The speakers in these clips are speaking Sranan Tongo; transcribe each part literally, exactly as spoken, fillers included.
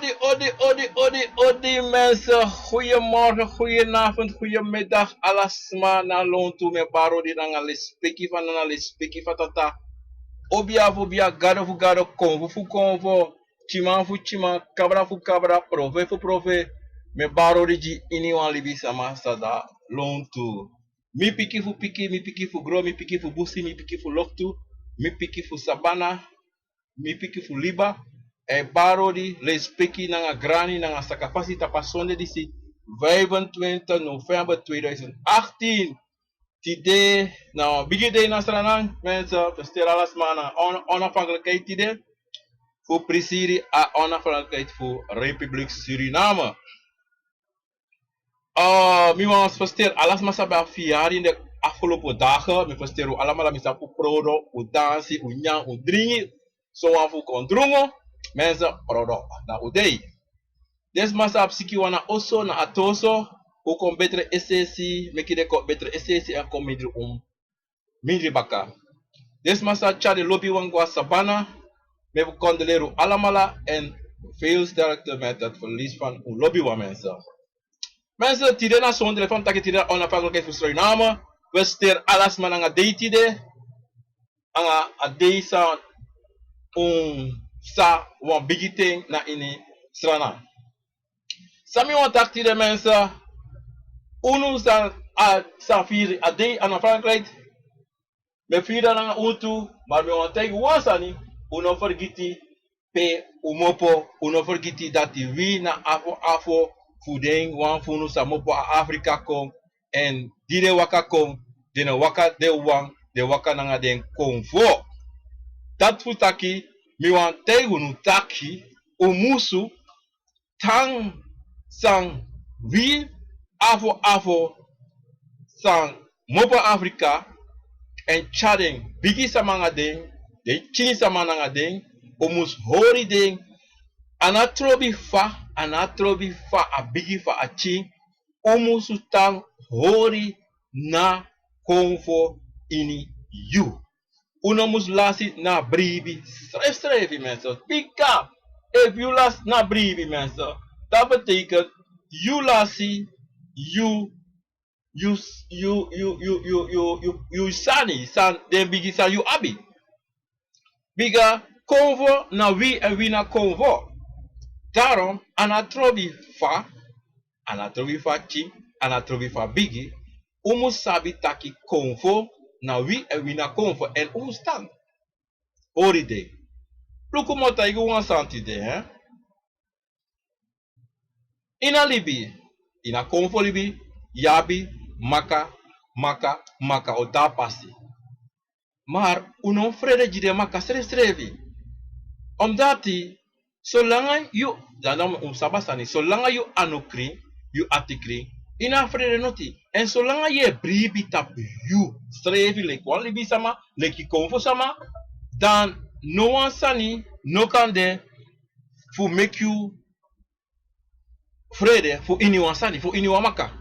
Odi, odi, odi, odi, odi, mensen. Goeiemorgen, goedenavond, goedemiddag. Alasma na lontu, mi e bari odi nanga lespeki fa nana, lespeki fa tata. Obia fu obia, gado fu gado, konfo fu konfo, tyiman fu tyiman, kabra fu kabra, profe fu profe. Mi e bari odi gi iniwan libisama san de na lontu. Mi piki fu piki, mi piki fu gro, mi piki fu busi, mi piki fu loktu, mi piki fu sabana, mi piki fu liba. E bari odi, lespeki nanga grani nanga sakafasi tapu a sonde disi, vijfentwintig november tweeduizend achttien. Tide na wan bigi dei na Sranan, mensen. Festeri alasma na on-, onafhankelijkheid tide. Fu prisiri a onafhankelijkheid fu Republiek Suriname. Ah, mi wani festeri alasma san ben abi fiyari ini de afgelopen dagen. Mi festeri un alamala, mi sabi un prodo, un dansi, un nyan, un dringi. Sowan fu un kon drungu, mensen, prodo na un dei. Den sma san abi sikiwan na oso, na ati oso, un kon betre es'esi, meki den kon betre es'esi èn kon mindri un mindri baka. Den sma san tyari den lobiwan go na sabana, mi e kondoleri un alamala en veel sterkte met het verlies van un lobiwan, mensen. Mensen, tide na sonde, fa mi taki, tide na onafhankelijkheid fu Suriname. Festeri alasma nanga dei tide, nanga a dei san un sa wan bigi ten na ini Sranan. San mi wani taki tide, mensen, unu san, a, san firi a dei onafhankelijkheid, mi e firi nanga unu tu, ma mi wani taigi wan sani, un no fergiti pe un kmopo, un no fergiti dati wi na afo afo fu den wan fu unu san kmopo na Afrika kon, èn di den waka kon, den no waka den wan, den waka nanga den konfo. Dati fu taki, mi wani taigi unu taki, un musu tan san wi afo afo san kmopo na Afrika, èn tyari den bigi sama nanga den, den pikin sama nanga den, un musu hori den. A no trobi fa, a no trobi fa a bigi, fa a pikin, un musu tan hori na konfo ini yu. Un no musu lasi na bribi srefsrefi, mensen. Bika, efu yu lasi na bribi, mensen, dati betekent yu lasi yu, yu, yu sani, san, den bigi san yu abi. Bika konfo na wi èn wi na konfo. Daarom, a no trobi fa, a no trobi fa a pikin, a no trobi fa a bigi, un musu sabi taki konfo na wi èn wi na konfo, èn un musu tan hori den. Luku, mi o taigi wan sani tide, hè. Ini a libi, ini a konfo libi, yu abi maka, maka, maka o de na pasi. Maar un no frede gi den maka srefsrefi. Omdati, solanga yu, dan, dan un sabi a sani, solanga yu anu krin, yu ati krin, yu no abi frede noti. Èn solanga yu e bribi tapu yu srefi leki wan libisama, leki konfo sama, dan no wan sani no kan de fu meki yu frede fu ini wan sani, fu ini wan maka.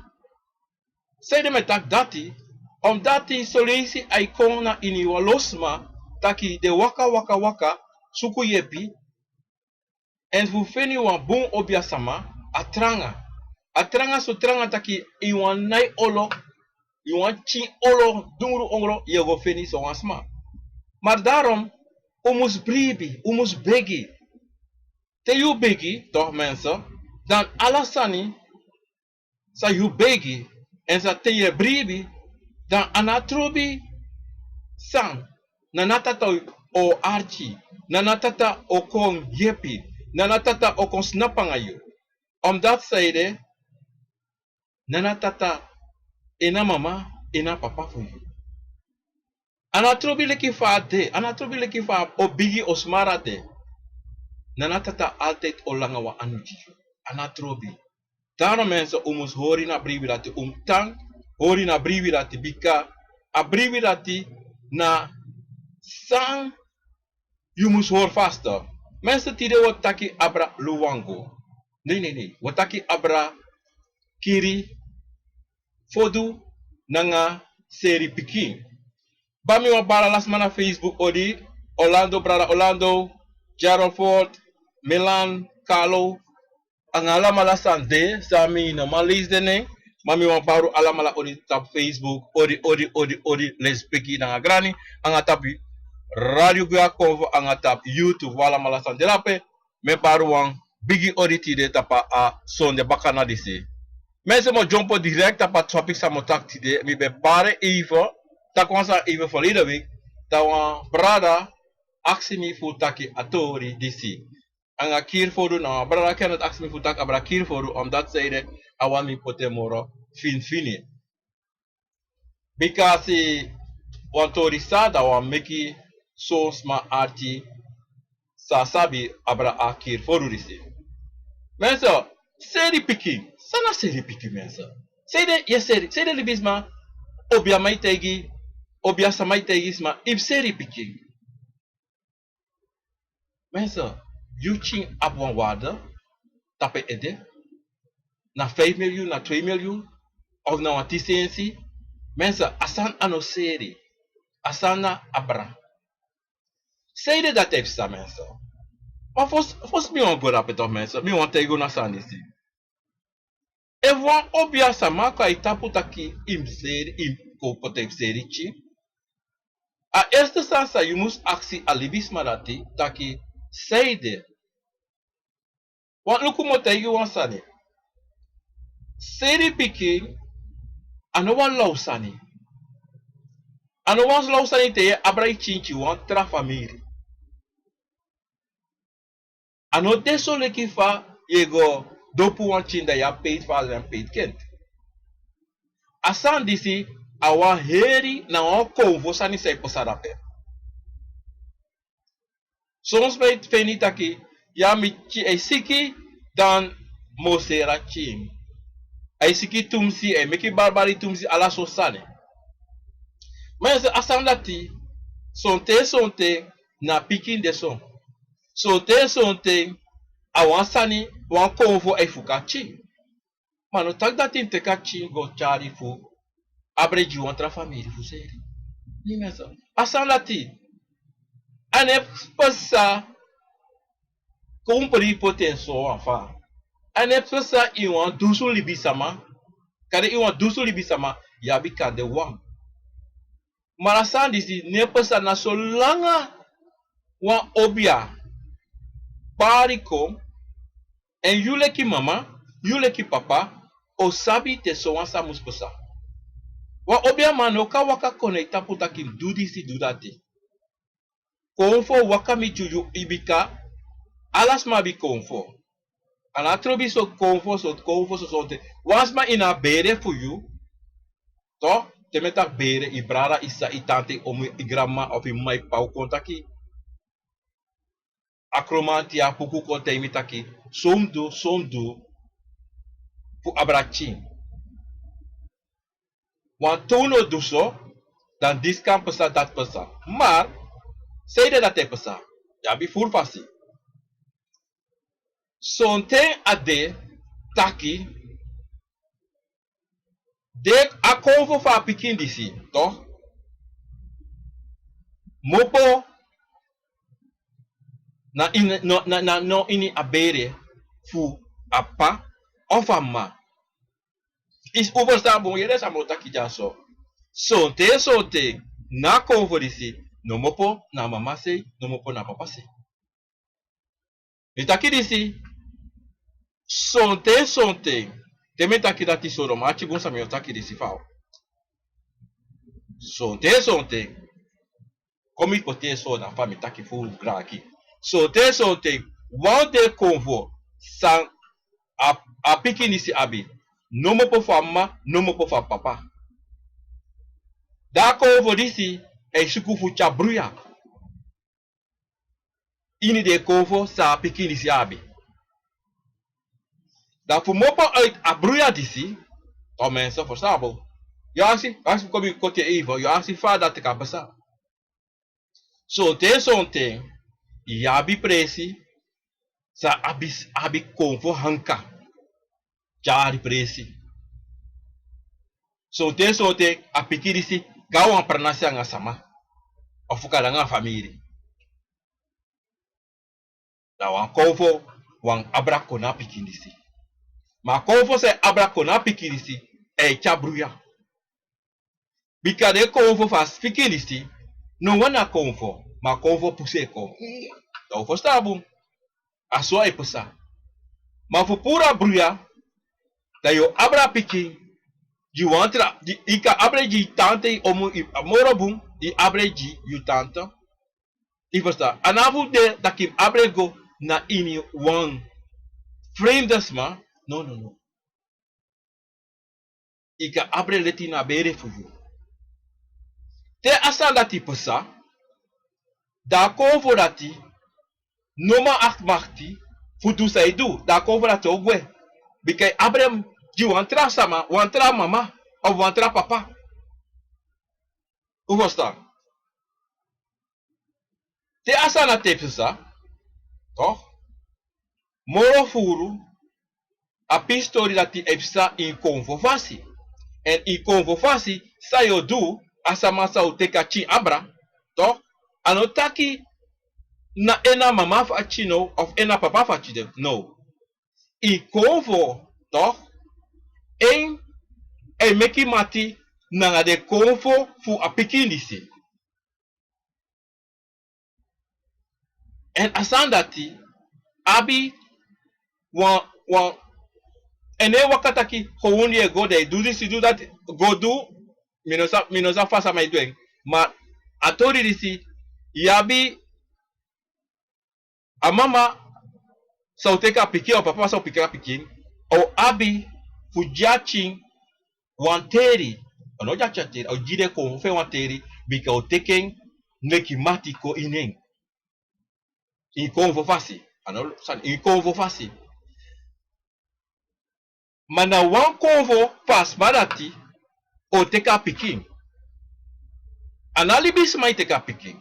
Sanede mi e taki dati? Omdati son leisi a e kon na ini wan lo sma, taki den waka, waka, waka, suku yepi, èn fu feni wan bun obiasama, a tranga. A tranga so tranga taki ini wan nai olo, ini wan pikin olo, dungru ongro, yu e go feni sowan sma. Maar daarom, un musu bribi, un musu begi. Te yu begi, toch, mensen, dan ala sani san yu begi, èn san te yu e bribi, dan a no trobi san, na na tata o arki, na na tata o kon yepi, na na tata o kon snapu nanga yu. Omdati sanede, na na tata, en na mama, en na papa fu yu. A no trobi leki fa a de, a no trobi leki fa o bigi o smara de. Na na tata altijd o langa wan anu gi yu. A no trobi. Daarom, mensen, un musu hori na bribi dati, un musu tan hori na bribi dati, bika a bribi dati na san yu musu hori vast. Mensen, tide wi o taki abra luwangu. Nee, nee, nee. Wi o taki abra kiri fodu nanga seri pikin. Bari mi wani bari ala sma na Facebook odi, Orlando, brada Orlando, Gerald Ford, Milan, Carlo, anga alamala san de, san mi no man leisi den nen, ma mi wani bari un alamala odi tapu Facebook, odi, odi, odi, odi, Lespeki nanga Grani, anga tapu Radio Guya Konfo, anga tapu YouTube, un alamala san de drape, mi e bari un wan bigi odi tide tapu a sonde bakana disi. Mi e si mi o dyompo direct tapu a topic san mi o taki tide, mi ben bari en even, taki wan sani even verleden week, dan wan brada aksi mi fu taki a tori disi. Anga Kiri Fodu, na wan brada Kenneth aksi mi fu taki abra Kiri Fodu, omdat san ede a wani mi poti en moro finfini. Bika a si wan tori san, dan wan meki son sma arki san sabi abra a Kiri Fodu disi. Mensen, seri pikin, san na seri pikin, mensen? San ede, yu e seri, san ede libisma, obiasma e taigi, obiasma e taigi sma, yu seri pikin. Mensen, yu pikin abi wan waarde tapu en ede, na vijf miljoen, na twee miljoen, of na wan tin sensi. Mensen, a sani a no seri, a sani na abra. San ede dati e psa, mensen? Ma fosi, fosi mi wani go drape toch, mensen, mi wani taigi unu a sani disi. Efu wan obiasma kon na yu tapu taki yu mus seri, yu kon poti en fu seri pikin, a eerste sani san yu mus aksi a libisma dati taki, san ede? Want luku, mi o taigi yu wan sani. Seri pikin, a no wan law sani. A no wan law sani te yu e abra yu pikin gi wan tra famiri. A no de so leki fa yu e go dopu wan pikin, dan yu abi peiti fada èn peiti kenti. A sani disi, a wan heri, na wan konfo sani san e pasa drape. Son sma e feni taki, ya, mi pikin e siki, dan mi o seri a pikin. A e siki tumsi, a e meki baribari tumsi, ala sortu sani. Ma yu si, a sani dati, sonten sonten na pikin de so. Sonten sonten a wan sani, wan konfo e fuka pikin. Ma a no taki dati yu mus teki a pikin go tyari fu abra gi wan tra famiri fu seri. Yu no sabi. A sani dati, a no e pasa kon un poti en so wan fa. A no e pasa ini wan dunsu libisma. Kande ini wan dunsu libisma, yu abi kande wan. Ma a sani disi no e pasa, na solanga wan obia bari kon, èn yu leki mama, yu leki papa, o sabi te sowan sani mus pasa. Wan obiaman no kan waka kon na yu tapu taki du disi, du dati. Konfo waka miti yu, yu, bika ala sma abi konfo. A no trobi so konfo, so konfo so sonten. Wan sma ini a bere fu yu, toch, te mi e taki bere, yu brada, yu sisa, yu tante, yu omu, yu granmama, of yu mama, yu papa, un kon taki. A kromanti, a puku kon taigi mi taki, so mi du, so mi du fu abra pikin. Want te un no du so, dan disi kan pasa, dati pasa. Ma san ede dati e pasa? Yu abi furu fasi. Sonten a de taki, den a konfo fu a pikin disi, toch, kmopo na ini, no, na, na, no ini a bere fu a papa of a mama. Yu si, un ferstan bun, yere san mi o taki dyaso. Sonten sonten na a konfo disi, no kmopo na mama sei, no kmopo na papa sei. Mi taki disi, sonten sonten, te mi e taki dati so, dan un mus arki bun san mi o taki disi fa. Sonten sonten, kon mi poti en so, dan fa mi taki fu un graki. Sonten sonten, wan den konfo san a, a pikin disi abi, no kmopo fu a mama, no kmopo fu a papa. Dan a konfo disi e suku fu tyari bruya ini den konfo san a pikin disi abi. Dan fu kmopo uit a bruya disi, o mensen, ferstan bun. Yu aksi, aksi kon mi koti en even, yu aksi fa dati kan pasa. Sonten sonten, yu abi presi, san abi, abi konfo hanka tyari presi. Sonten sonten a pikin disi kon na wan pranasi anga sama, of kon na wan famiri. Dan wan konfo wan abra kon na a pikin disi. Ma a konfo san e abra kon na a pikin disi, a e tyari bruya. Bika den konfo fu a pikin disi no wani a konfo, ma a konfo pusu en kon. Dan un ferstan bun. A so a e pasa. Ma fu puru a bruya, dan yu o abra a pikin, gi wan tra, di, yu kan abra en gi yu tante, yu omu, yu, a moro bun, yu abra en gi yu tante. Yu ferstan? A no abi fu de taki yu mus abra en go na ini wan fremde sma. No, no, no. Yu kan abra en leti na bere fu yu. Te a sani dati pasa, dan a konfo dati no man akti makti fu du san yu du, dan a konfo dati o gwe. Bika yu abra en gi wan tra sama, wan tra mama, of wan tra papa. Un ferstan? Te a sani dati e pasa, toch, moro furu, a pisi tori dati e pasa ini konfo fasi. Èn ini konfo fasi, san yu o du, a sama san o teki a pikin abra, toch, a no taki na en na mama fu a pikin no, of en na papa fu a pikin de, no. Ini konfo, toch, en e meki mati nanga den konfo fu a pikin disi. Èn a sani dati abi wan, wan, en no e waka taki, gewoon yu e go, dan yu du disi, du dati, go du, mi no sa, mi no sa fa sama e du en. Ma a tori disi, yu abi a mama san o teki a pikin, a papa san o teki a pikin, a o abi fu gi a pikin wan teri. A no gi a pikin teri, a o gi den konfo fu en wan teri, bika a o teki en meki mati kon ini en. Ini konfo fasi. A no sani, ini konfo fasi. Ma na wan konfo fu a sma dati o teki a pikin. A no a libisma e teki a pikin.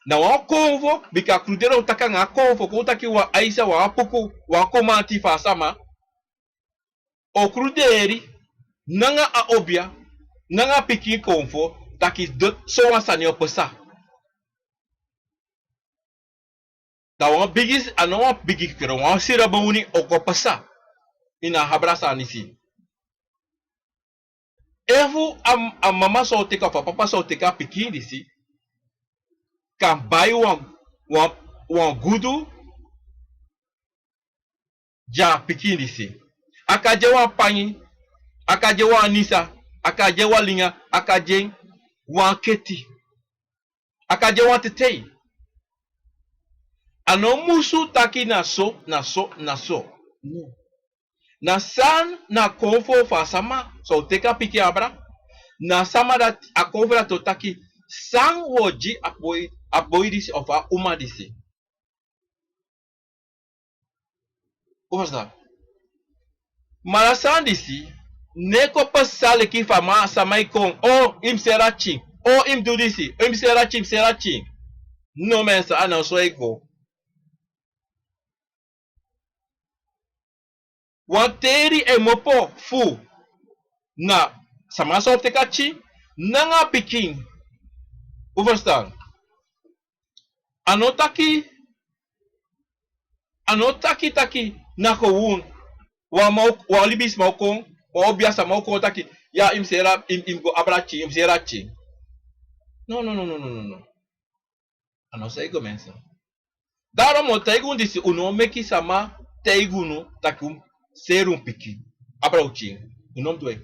Na wan konfo, bika a kruderi o taki nanga a konfo, kon taki wan aisa, wan apuku, wan komanti fu a sama. O kruderi nanga a obia, nanga a pikin konfo, taki sowan sani o pasa. Dan wan bigi, a no wan bigi kere, wan siraboni o kon pasa ini a abra sani disi. Efu a, a mama san o teki, a papa san o teki a pikin disi, kan bai wan, wan, wan gudu gi a pikin disi. A kan gi en wan pangi, a kan gi en wan nisa, a kan gi en wan linga, a kan gi en wan keti. A kan gi en wan tetei. A no musu taki na so, na so, na so. No. Na san na konfo fu a sama san o teki a pikin abra. Na a sama dati, a konfo dati o taki san wi o gi a boi, a boi disi of a uma disi. Un ferstan? Ma a sani disi no e kon pasa leki fa a sama e kon, o, yu mus seri a pikin, o, yu mus du disi, o, yu mus seri a pikin, yu mus seri a pikin. No, mensen, a no so e go. Wan teri e komopo fu na sama san o teki a pikin nanga a pikin. Un ferstan? A no taki, a no taki taki na gewoon wan ma o, wan libisma o kon, wan obia sama o kon taki, ya, yu mus seri a, yu mus, yu mus go abra a pikin, yu mus seri a pikin. No, no, no, no. A no so e go, mensen. Daarom mi o taigi unu disi, un no meki sama taigi unu taki un mus seri un pikin, abra un pikin. Un no mus du en.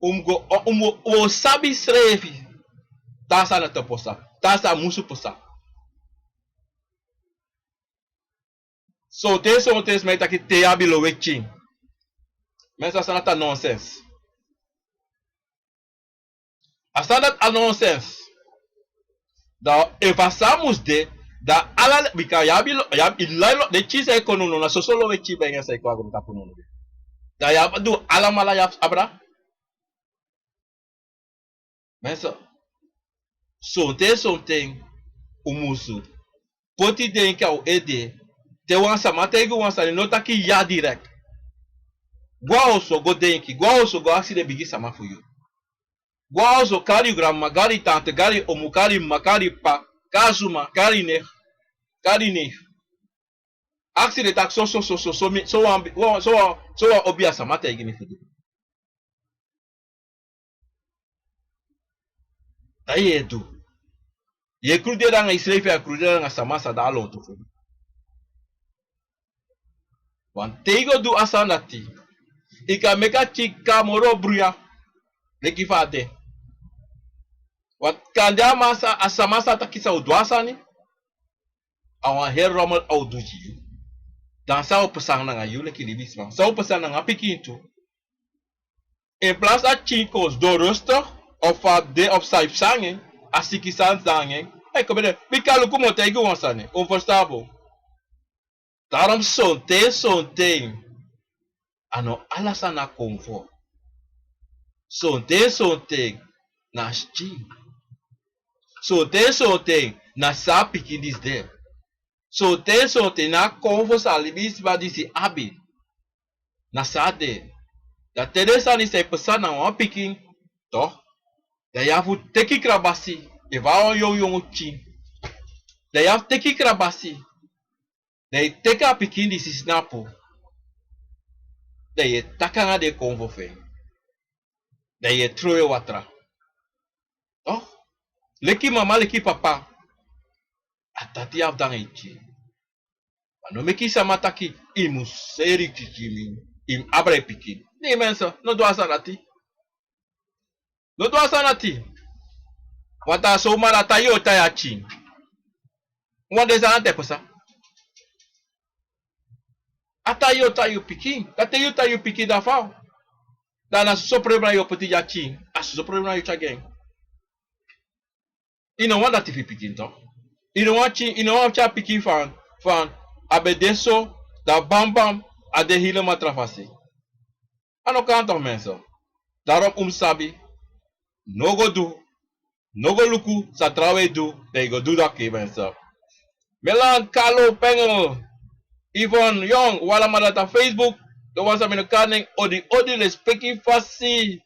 Un mus go, un mus, un o sabi srefi te a sani dati o pasa, te a sani musu pasa. Sonten, sonten sma e taki te yu abi lowe pikin. Mensen, a sani dati a nonsens. A sani dati a nonsens. Dan efu a sani mus de, dan ala, bika yu abi lo, yu abi, yu lai lo, den pikin san e kon now, na soso lowe pikin ben yu san e kon a goontapu now. Dan yu abi du alamala yu abi abra. Mensen, sonten, sonten un musu poti denki a un ede. Te wan sama taigi un wan sani, no taki ya direct. Go a oso go denki, go a oso go aksi den bigi sama fu yu. Go a oso, kari yu granmama, kari yu tante, kari yu omu, kari yu mama, kari yu p'pa, kari suma, kari yu neef, kari yu neef. Aksi den taki so, so, so, so, so, mi, so wan, wan, so wan, so wan obi a sama taigi mi fu du. Dan yu e du. Yu e kruderi anga yusrefi, yu e kruderi anga sama sa de a lontu fu yu. Want te yu go du a sani dati, yu kan meki a pikin kon moro bruya, leki fa a de. Want kande a man sa, a sama sa taki san o du a sani, a wan heri rommel a o du gi yu. Dan san o pasa nanga yu leki libisma? San o pasa nanga a pikin tu? In plaats a pikin kon sidon rustig, of fa a de, of san yu pasa nanga en, a siki sani de nanga en, a e kon ben de. Bika luku, mi o taigi yu wan sani, un ferstan bun. Daarom sonten, sonten, a no ala sani na konfo. Sonten, sonten, na skin. Sonten, sonten, na san a pikin disi de. Sonten, sonten, na a konfo san libisma disi abi. Na san a de. Dan te den sani sa e pasa nanga wan pikin, toch, dan yu abi fu teki krabasi. Efu a wan yongu yongu pikin, dan yu abi fu teki krabasi. Dan yu teki a pikin disi snapu. Dan yu e taki nanga den konfo fu en. Dan yu e trowe watra. Toch? Leki mama, leki papa, a dati yu abi nanga yu pikin. Ma no meki sama taki yu mus seri pikin, yu mus abra yu pikin. Nee, mensen, no du a sani dati. No du a sani dati. Want a so mara tai yu o tai a pikin. Wan de sani dati e pasa. A tai yu o tai yu pikin. Dan te yu tai yu pikin, dan fa? Dan na soso problema yu o poti gi a pikin. A soso problema yu o tyari gi en. Yu no wani dati fu yu pikin, toch? Yu no wani tyari, yu no wani tyari pikin fan, fan a ben de so, dan bam bam, a de helemaal tra fasi. A no kan, toch, mensen? Daarom un mus sabi, no go du, no go luku san trawan e du, dan yu go du dati, mensen. Melan, Carlo, Pengel, Yvonne, Young, un alamala na Facebook, den wan san mi no kari nen, odi, odi, lespeki fasi.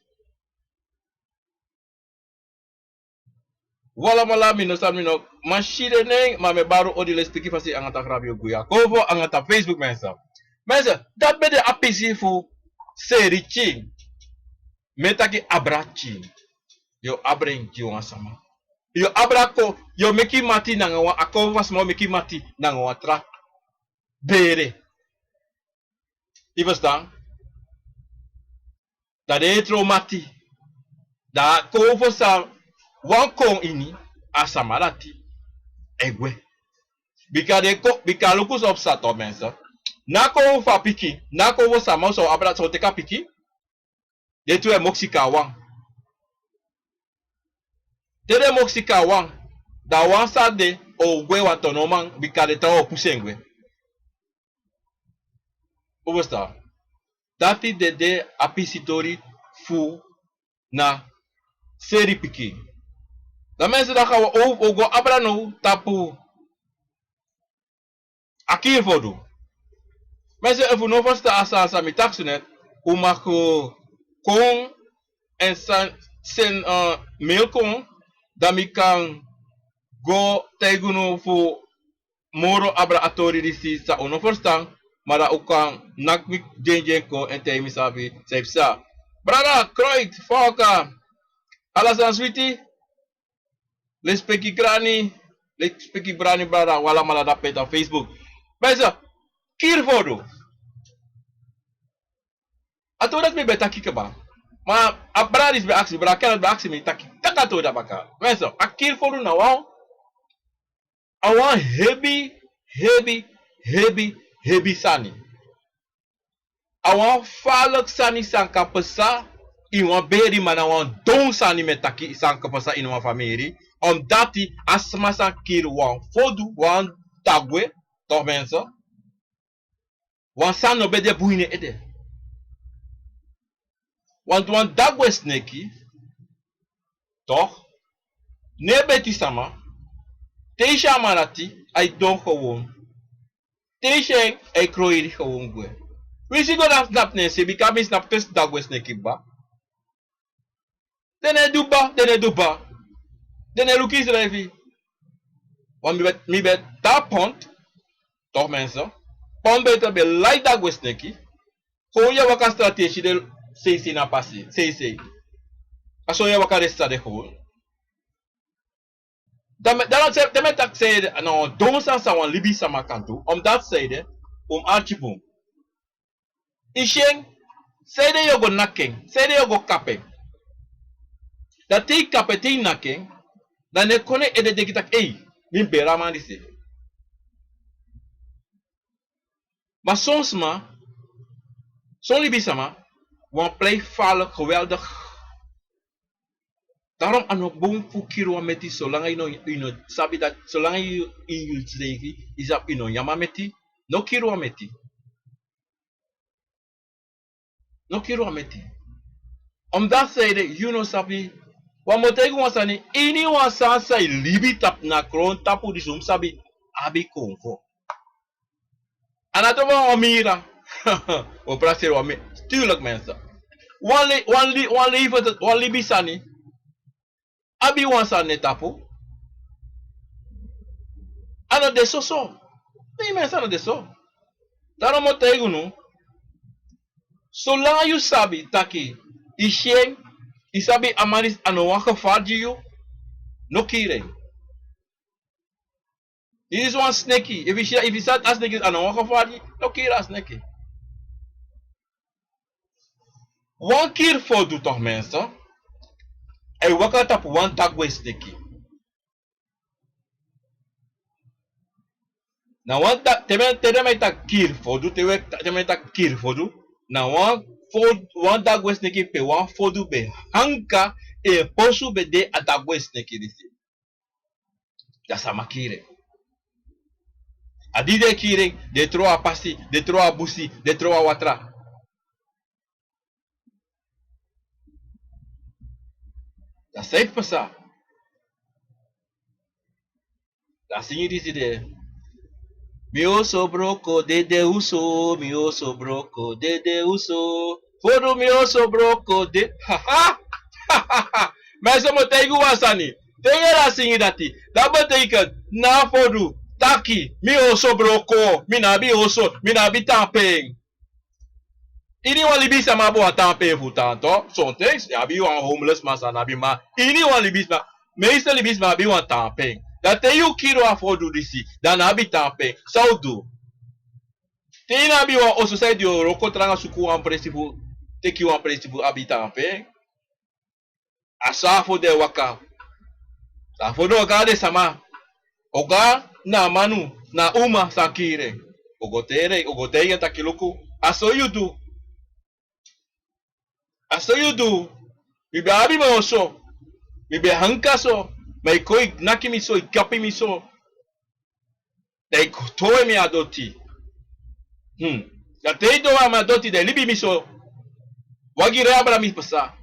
Un alamala, mi no sabi, mi no man si den nen, ma mi e bari un odi, lespeki fasi, anga tan grabi, un guya konfo anga tan Facebook, mensen. Mensen, dati ben de a pisi fu seri pikin. Mi e taki abra pikin. Yu o abra en gi wan sama. Yu o abra kon, yu o meki mati nanga wan, a konfo fu a sama o meki mati nanga wan tra bere. Yu ferstan? Dan den e tron mati. Dan a konfo san wani kon ini a sama dati e gwe. Bika den kon, bika luku san o pasa, toch, mensen. Na a konfo fu a pikin, na a konfo fu a sama san o abra, san o teki a pikin. Den tu e moksi kon a wan. Te den moksi kon a wan, dan a wan san de o gwe wantu no man, bika den trawan o pusu en gwe. Un ferstan? Dati de de a pisi tori fu na seri pikin. Dan, mensen, dan gaan we o-, o go abra now tapu a kinfodu. Mensen, efu un no ferstan a sani san mi taki so net, un mag, eh, kon en san-, seni, eh, mail kon, dan mi kan go taigi unu fu moro abra a tori disi san un no ferstan, ma dan un kan naki mi dyendyen kon en taigi mi sabi san e psa. Brada Kroit, fa waka, ala sani switi? Lespeki grani, lespeki grani brada, un alamala dape na Facebook. Mensen, kiri fodu. A tori dati mi ben taki kaba. Ma a brada disi ben aksi, brada Kenneth ben aksi mi taki, taki a tori dati baka. Mensen, a kiri fodu na wan, a wan hebi, hebi, hebi, hebi sani. A wan falek sani san kan psa ini wan beri, ma na wan don sani mi e taki san kan psa ini wan famiri. Omdati a sma san kiri wan fodu, wan dagwe, toch, mensen? Wan sani no ben de bun ini en ede. Want wan dagwe sneki, toch, no e beti sama. Te yu si a man dati, a e don gewoon. Te yu si en, a e kroi yu gewoon gwe. Winsi go dan snapu na en se, bika mi snapu te dagwe sneki kba. Den no e du kba, den no e du kba. Den no e luku yusrefi. Want mi ben, mi ben tan a pond, toch, mensen? Pon beter ben lai dagwe sneki. Kon yu e waka strategi de seisei na pasi, seisei. A so yu e waka de stade kon. Dan mi, dan mi taki seide, na wan don sani san wan libisama kan du. Omdat seide, un mus arki bun. I si en, seide yu o go naki en, seide yu o go kapu en. Dan te i kapu en, te i naki en, dan den kon na en ede denki taki, ei, mi mus beri a man disi. Ma son sma, son libisama, wan plei farlik, geweldig. Daarom a no bun fu kiri wan meti solanga yu no, yu no sabi dati, solanga yu in yu srefi, yu sabi yu no nyan a meti, no kiri wan meti. No kiri wan meti. Omdat seide, yu no sabi. Wan mi o taigi wan sani, iniwan sani san e libi tapu na grontapu disi un mus sabi, abi konfo. A no wan mira. O praseri wan mi-, stuurlijk mensen. Wan li-, wan li-, wan leven, wan libi sani. Abi wan sani na en tapu. A no de soso. Nei mensen, a no de so. Daarom mi o taigi unu. Solanga yu sabi taki, i si en, i sabi a man disi a no wan gevaar gi yu, no kiri en. Disi wan sneki. Efu i si, efu i sabi a sneki a no wan gevaar gi yu, no kiri a sneki. Wan kirfodu toch mensen. A e waka tapu wan dagwe sneki. Na wan da-, te mi, te mi e taki kirfodu, te mi, te mi e taki kirfodu. Na wan fo-, wan dagwe sneki pe wan fodu ben hanga, en posu ben de a dagwe sneki disi. Dan sama kiri en. A di den kiri en, den tron a pasi, den tron a busi, den tron a watra. Dan san e pasa? Dan singi disi de. Mi oso broko dede uso, mi oso broko dede uso. Fodu mi oso broko de-, ha, ha. Ma so mi o taigi wan sani. Te yu yere a singi dati, dan betekent na fodu taki, mi oso broko, mi no abi oso, mi no abi tanpen. Iniwan libisama abi wan tanpen fu tan toch. Sometimes yu abi wan homeless man san no abi, ma iniwan libisma, meeste libisma abi wan tanpen. Dan te yu kiri wan fodu disi, dan no abi tanpen. San yu o du? Te yu no abi wan oso, san yu o du? Yu o wroko tranga suku wan presi fu, teki wan presi fu abi tanpen. A so a fodu e waka. A fodu o go na den sama. O go na a manu, na a uma san kiri en. O go taigi en, o go taigi en taki luku. A so yu du. A so yu du. Mi ben abi mi oso. Mi ben hanga so. Ma yu kon yu naki mi so, yu kapu mi so. Dan yu kon towe mi a doti. Hmm. Dan te yu towe mi a doti, dan yu libi mi so. Wagi rei abra mi pasa.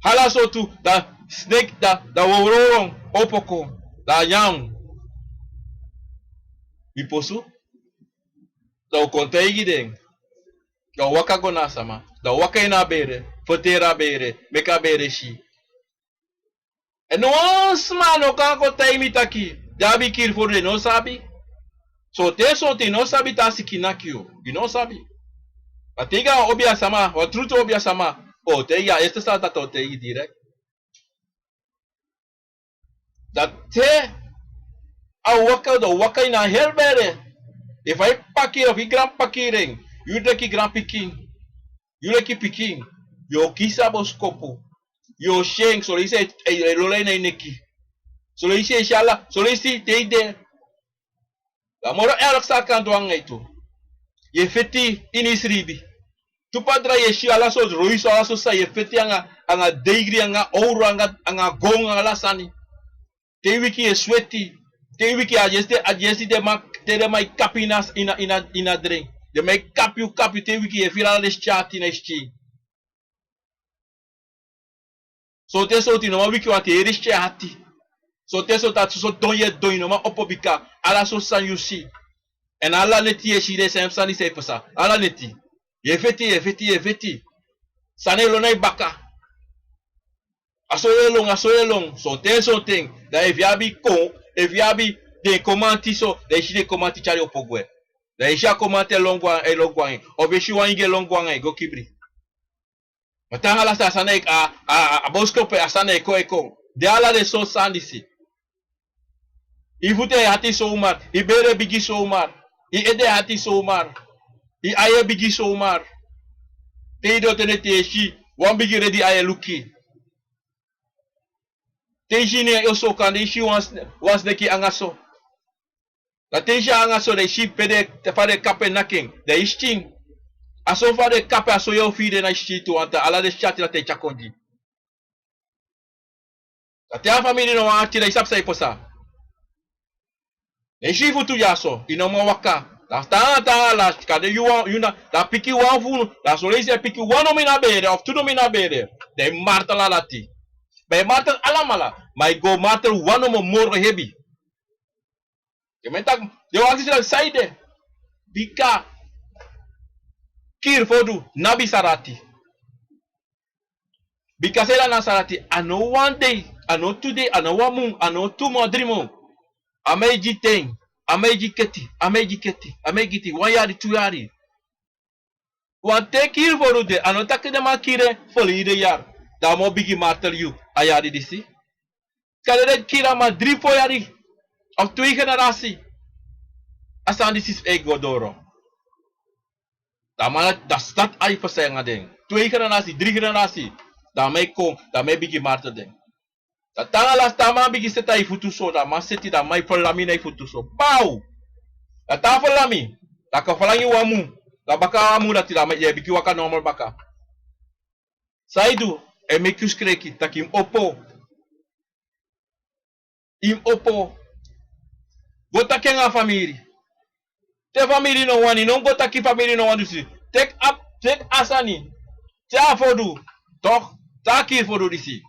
Ala sortu, dan sneki, dan, dan wowrowron, opo kon, dan a nyan. Mi posu. Dan un kon taigi den. Dan un waka go na a sama. Dan un waka ini a bere. Ferteri a bere. Meki a bere si. Èn no wan sma no kan kon taigi mi taki den abi kiri fodu, den no sabi. Sonten, sonten yu no sabi te a siki naki yu. Yu no sabi. Ma te yu go na wan obiasama, wan trutru obiasama, o taigi yu, a eerste sani dati o taigi yu direct. Dan te a waka, dan waka ini a heri bere. Efu a yu p'pa kiri en, efu yu granp'pa kiri en, yu leki granpikin, yu leki pikin, yu o kisi a boskopu. Yu o si en, soleisi e, e, e lolo en na yu neki. Soleisi e si ala, soleisi te yu de. A moro erg san a kan du nanga yu tu. Yu e feti ini yu sribi. Tu padra yu e si ala sortu roi so, ala sortu sani, yu e feti anga, anga deigri, anga owru, anga, anga gon, anga ala sani. Te yu wiki yu e sweti. Te yu wiki a dyesi, a dyesi den man, te den man e kapu yu ini a, ini a, ini a, ini a dren. Den man e kapu yu, kapu yu, te yu wiki yu e firi ala den skin ati na yu skin. Sonten, sonten yu no man wiki wan te yu e risi yu ati. Sonten, sonten a soso don yu e don, yu no man opo bika ala sortu sani yu si. Èn ala neti yu e si den sem sani san e pasa. Ala neti. Yu e feti, yu e feti, yu e feti. Sani e lon na yu baka. A so yu e lon, a so yu e lon. Sonten, sonten. Dan efu yu abi kon, efu yu abi Den e kon manti so, dan yu si den e kon manti tyari opo gwe. Dan yu si a kon manti e lon go anga en, e lon go anga en. Of yu si wan ingi e lon go anga en, go kibri. Ma te anga lasi a sani e kon, a, a, a, a boskopu a sani e kon, e kon. Den ala den sortu sani disi. Yu futu e hati somar, yu bere bigi somar, yu ede hati somar, yu ai e bigi somar. Te yu de o tende te yu e si wan bigi redi ai e luku yu. Te yu si ini yu oso kande yu si wan sne-, wan sneki anga so. Dan te yu si en anga so, dan yu si pe den, fa den kapu e naki en, dan yu skin. A so fa den kapu en, a so yu o firi den na yu skin tu, want ala den syati dati e tyari kon gi. Dan te a famiri no wani ati, dan yu sabi san yu pasa. Dan yu si yu futu dyaso, yu no man waka. Dan tan, tan, ala, kande yu wan, yu na, dan piki wan fu unu, dan son leisi e piki wan nomo ini a bere, of tu nomo ini a bere. Dan yu martel ala dati. Ma yu martel alamala, ma yu go martel wan nomo moro hebi. Yu man taki, den wan kisi dan san ede. Bika kiri fodu, na abi sani dati. Bika san ede na sani dati, a no wan dei, a no tu dei, a no wan mun, a no tu mun, dri mun. A man e gi ten, a man e gi keti, a man e gi keti, a man e gi ten, wan yari, tu yari. Wan ten kiri fodu de, a no taki den man kiri en ferleden yari. Dan a man o bigin martel yu, a yari disi. Kande den kiri a man dri fo yari, of tu generasi. A sani disi e go doro. Dan a man, dan start ai pasa anga den. Tu generasi, dri generasi. Dan a man e kon, dan a man e bigin martel den. Dan te anga lasi te a man bigin seti a yu futu so, dan a man seti, dan a man e ferlami na yu futu so. Baw! Dan te a ferlami, dan a kan ferlami wan mun. Dan baka wan mun dati dan a man, yu e bigin waka normal baka. San yu du, e meki yu skreki, taki yu mus opo. Yu mus opo. Go taki anga famiri. Te famiri no wani, no go taki famiri no wani disi. Teki a, teki a sani. Te a fodu, toch, taki fodu disi.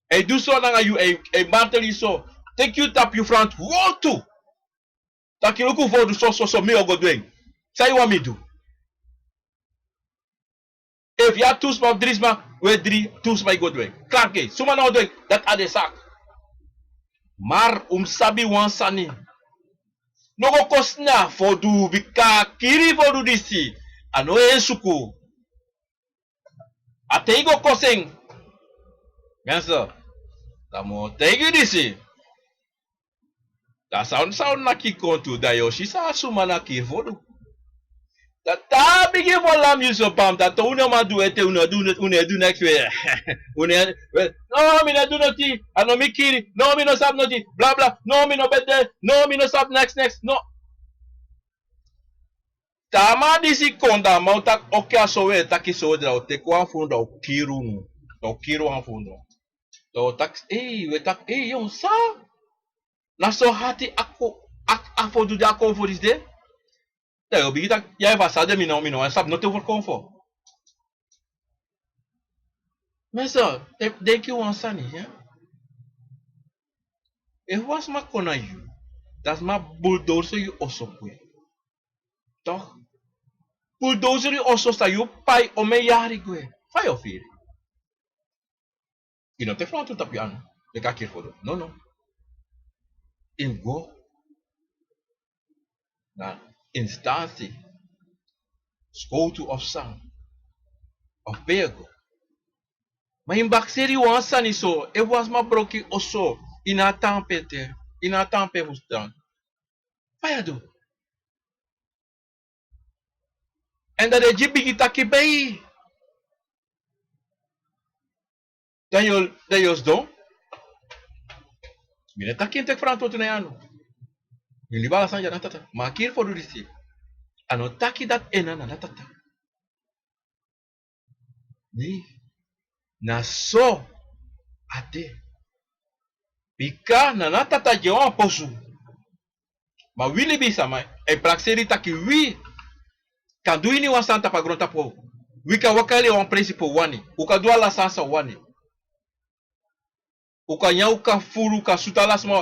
E du so nanga yu, e, e martel yu so. Teki yu tapu yu front, wowtu. Taki luku fodu so, so, so, mi o go du en. San yu wani mi du? Efu yu abi tu sma of dri sma, we dri, tu sma e go du en. Klaar, suma no o du en, dati a de saki. Ma un mus sabi wan sani. No go kosi na fodu, bika kiri fodu disi, a no en suku. A ten yu go kosi en. Mensen, dan mi o taigi yu disi. Dan san un, san un naki kon tu, dan yu o si san a suma naki fodu. Dan te a bigin ferlami yu so bam, dan te un no man du ete, un no du, un no e du neks we. Un no e, we, no, mi no du noti, a no mi kiri, no, mi no sabi noti, bla, bla, no, mi no ben de, no, mi no sabi neks, neks, no. Te a man disi kon, dan a man o taki, oke, a so we taki so, dan a o teki wan fu unu, dan a o kiri unu. Dan a o kiri wan fu unu. Dan a o taki, ei, we taki, ei, yon, san? Na so hati a kon, a, a fodu di a kon fu disi de. Dan yu o bigin taki, ya, efu a sa de, mi no, mi no wani sabi noti over kon fu. Mensen, e, denki wan sani, ya. Efu wan sma kon na yu, dan a sma bulldozer yu oso gwe. Toch? Bulldozer yu oso san yu pai omeni yari gwe. Fa yu o firi? Yu no teki frantwortu tapu yu anu. Leki a kiri fodu. No, no. Yu mus go na instansi, sikowtu of san, of pe yu e go. Ma yu mus prakseri wan sani so, efu wan sma broko yu oso, yu no abi tampe ete, yu no abi tampe fu sidon. Fa yu o du? Èn dan den e gi bigi taki bei. Dan yu o, dan yu o sidon. Mi no e taki yu mus teki frantwortu na yu anu. Yu libi ala sani dya na tata. Ma a kiri fodu disi, a no taki dati en na na tata. Nei. Na so a de. Bika na na tata gi en wan posu. Ma wi libisama e prakseri taki wi kan du ini wan sani tapu a grontapu. Wi kan waka e lei wan presi pe un wani. Un kan du ala sani san un wani. Un kan nyan, un kan furu, un kan sutu ala sma,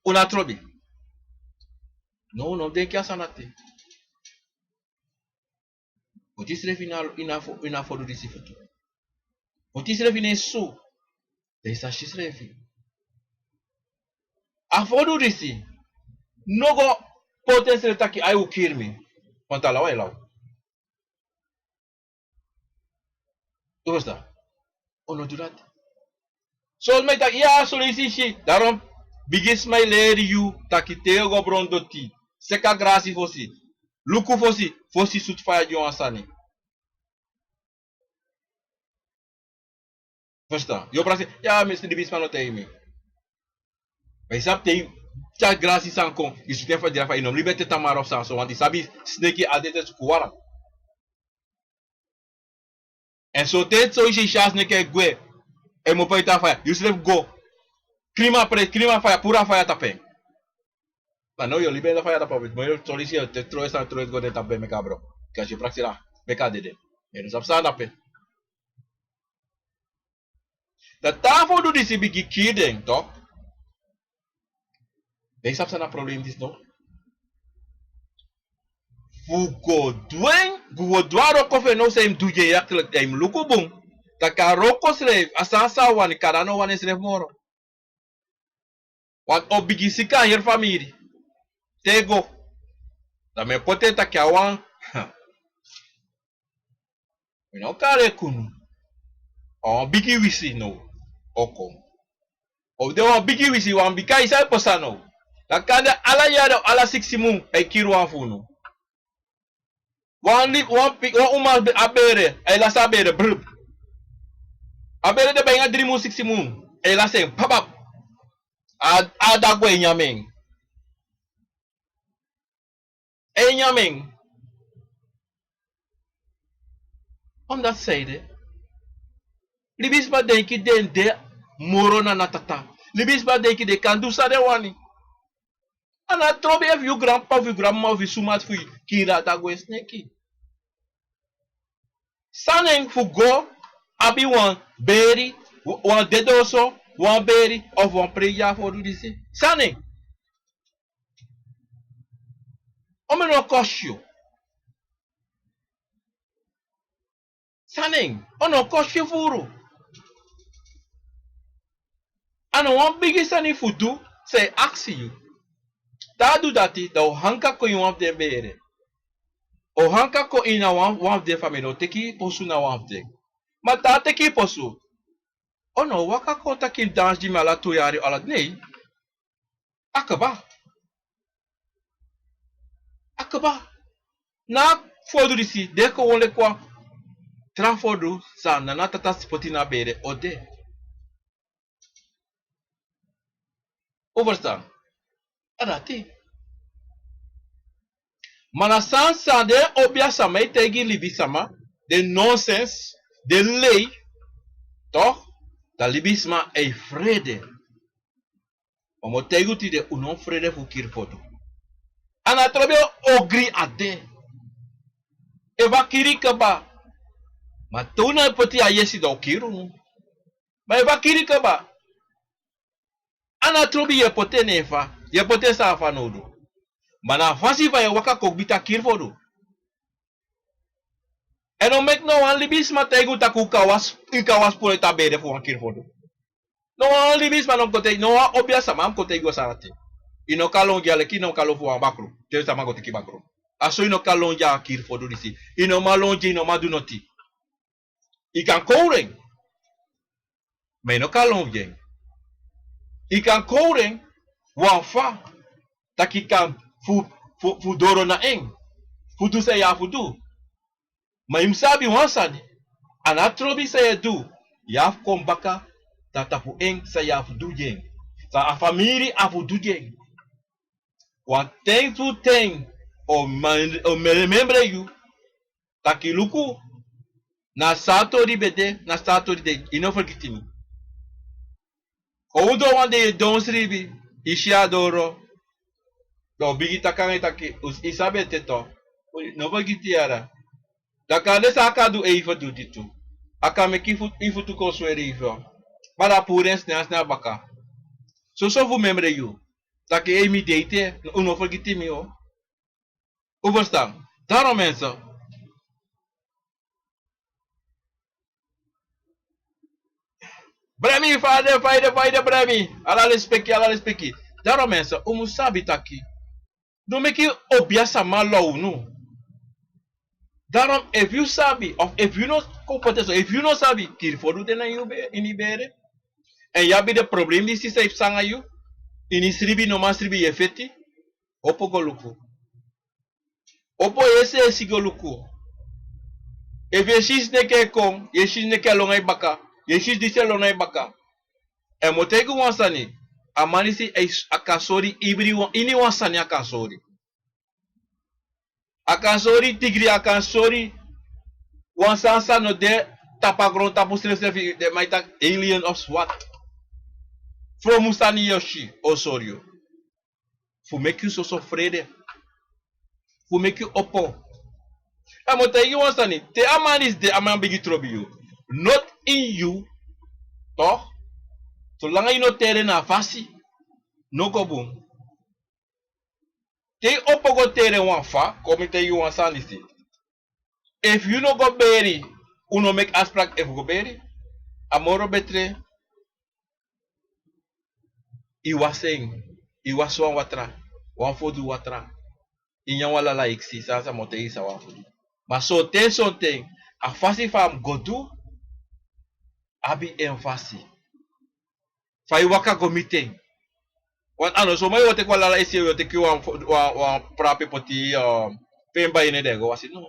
un no abi trobi. No, no denki a sani dati. Poti yusrefi ini a, ini a fo-, ini a fodu disi futu. Poti yusrefi ini en susu. Dan yu sa si yusrefi. A fodu disi, No go poti ensrefi taki ai un kiri mi. Want a law ai law. Un no du dati. So mi e taki ya, son leisi i si. Darom bigi sma e leri yu taki te yu o go bron doti, seki a grasi fosi. Luku fosi, fosi sutu faya gi wan sani. Yu o prakseri ya, mi si libisma no taigi mi. Ma yu sabi te yu tyari grasi sani kon, yu sutu en fa diri a faya, yu no mus libi ete tamara of sani so, want yu sabi sneki a de te suku wara. Èn so te so yu si a sneki e gwe, e mopo ete a faya, yusrefi go. Krimi a pre, krimi a faya, puru a faya tapu en. Ma no, yu o libi en a faya tapu a beti, ma yu o sori si yu o teki tron sani, tron go den tapu ben meki a bron. Kasi yu prakseri meki a dede. Yu no sabi san na ape. Dan te a fodu disi bigin kiri den tok. Dan yu sabi san na problem disi no? Fu go du en, fu go du a wroko fu en now san yu mus du gi en yaklik, dan yu mus luku bun. Taki a wroko srefi a sani san a wani, kaba a no wani ensrefi moro. Want o bigin siki a heri famiri. Te go, dan mi e poti en taki a wan, mi no kari en kunu. A wan bigi wisi now o kon. O de wan bigi wisi, wan bika yu sabi pasa now. Dan kande ala yari, ala siksi mun, a e kiri wan fu unu. Wan li, wan pi, wan uma a bere, a e lasi a bere, brr. A bere de baka dri mun, siksi mun, a e lasi en, papap. A, a dagu e nyan en. A e nyan en. Omdat san ede, libisma denki den de moro na natata. Libisma denki den kan du san den wani. A no trobi efu yu granp'pa, fu yu granmama, fu yu suma, fu yu kiri a dagu e sneki. San nen fu go abi wan beri, wan dedoso, wan beri, of wan prei gi a fodu disi? San nen? Omeni wan kosi yu. San nen? Omeni wan kosi furu. A no wan bigi sani fu du, san e aksi yu. Te a du dati, dan o hanka kon ini wan fu den bere. O hanka kon ini a wan, wan fu den famiri, o teki posu na wan fu den. Ma te a teki posu, o no waka kon taki dansi gi mi ala tu yari, ala nei. A kaba. A kaba. Na fodu disi, den kon wan leki wan tra fodu san na natata poti na bere o de. Un ferstan? A dati. Ma na san san den obiasama e taigi libisama, den nonsens, den lei, toch, dan libisma e frede. Ma mi o taigi un tide, un no frede fu kiri fodu. A no trobi ogri a de. Efu a kiri kaba. Ma te un no e poti a yesi, dan o kiri unu. Ma efu a kiri kaba, a no trobi yu e poti en, efu yu e poti en san a fanowdu. Ma na a fasi fa yu e waka kon kba te a kiri fodu. Èn no meki no wan libisma taigi un taki un kan wasi, un kan wasi puru ete a bere fu wan kiri fodu. No wan libisma no mus kon taigi, no wan obiasama no mus kon taigi un a sani dati. Yu no kan lon gi en leki yu no kan lon fu wan bakru. Te sama go teki bakru. A so yu no kan lon gi en a kiri fodu disi. Yu no man lon gi en, yu no man du noti. Yu kan kowru en. Ma yu no kan lon gi en. Yu kan kowru en wan fa taki yu kan fu, fu, fu doro na en. Fu du san yu abi fu du. Ma yu mus sabi wan sani. A no trobi san yu e du, yu abi fu kon baka na tapu en san yu abi fu du gi en. San a famiri abi fu du gi en. Wan ten tu ten o man, o memre yu. Taki luku, na so a tori ben de, na so a tori de, yu no fergiti mi. Owdu wan dei yu e don sribi, yu si a doro. Dan o bigin taki nanga yu taki, yu sabi ete tu. No fergiti yara. Dan kande san a kan du, ei, yu fu du disi tu. A kan meki yu futu kon sweri yu fu. Ma dan a puru en snel snel baka. Soso fu memre yu. Taki ei, mi de ete, un no fergiti mi o. Un ferstan? Daarom mensen. Bremi, fayde, fayde, fayde, bremi. Ala respeki, ala respeki. Daarom mensen, un mus sabi taki No meki obia sama law unu. Daarom, efu yu sabi, of efu yu no kon poti en so, efu yu no sabi, kiri fodu de na yu be-, ini bere. Èn yu abi den problem disi san e psa nanga yu. Ini sribi, no man sribi, yu e feti. Opo go luku. Opo yu seefi go luku. Efu yu e si sneki e kon, yu e si sneki e lon na yu baka, yu e si disi e lon na yu baka. Èn mi o taigi wan sani, a man disi, a kan sori ibri wan, ini wan sani a kan sori. A kan sori tigri, a kan sori wan sani san no de tapu a grontapu srefsrefi, den man e taki alien of swat. Fromu sani yu o si, o sori yu. Fu meki yu soso frede. Fu meki yu opo. Èn mi o taigi wan sani, te a man disi de, a man bigin trobi yu. Not in yu, toch? Solanga yu no tere na a fasi, no go bun. Te yu opo go tere wan fa, kon mi taigi wan sani disi. Efu yu no go beri, un no meki afspraak efu go beri. A moro betre yu wasi en, yu wasi wan watra, wan fodu watra. Yu nyan wan lala eksi, san a sa mi o taigi yu san wan fodu. Ma sonten sonten, a fasi fa a mu go du, abi en fasi. Fa yu waka go miti en. Want a no so yu o teki wan lala eksi, yu o teki wan, wan, wan prape poti, um, pemba ini, dan yu go wasi, no.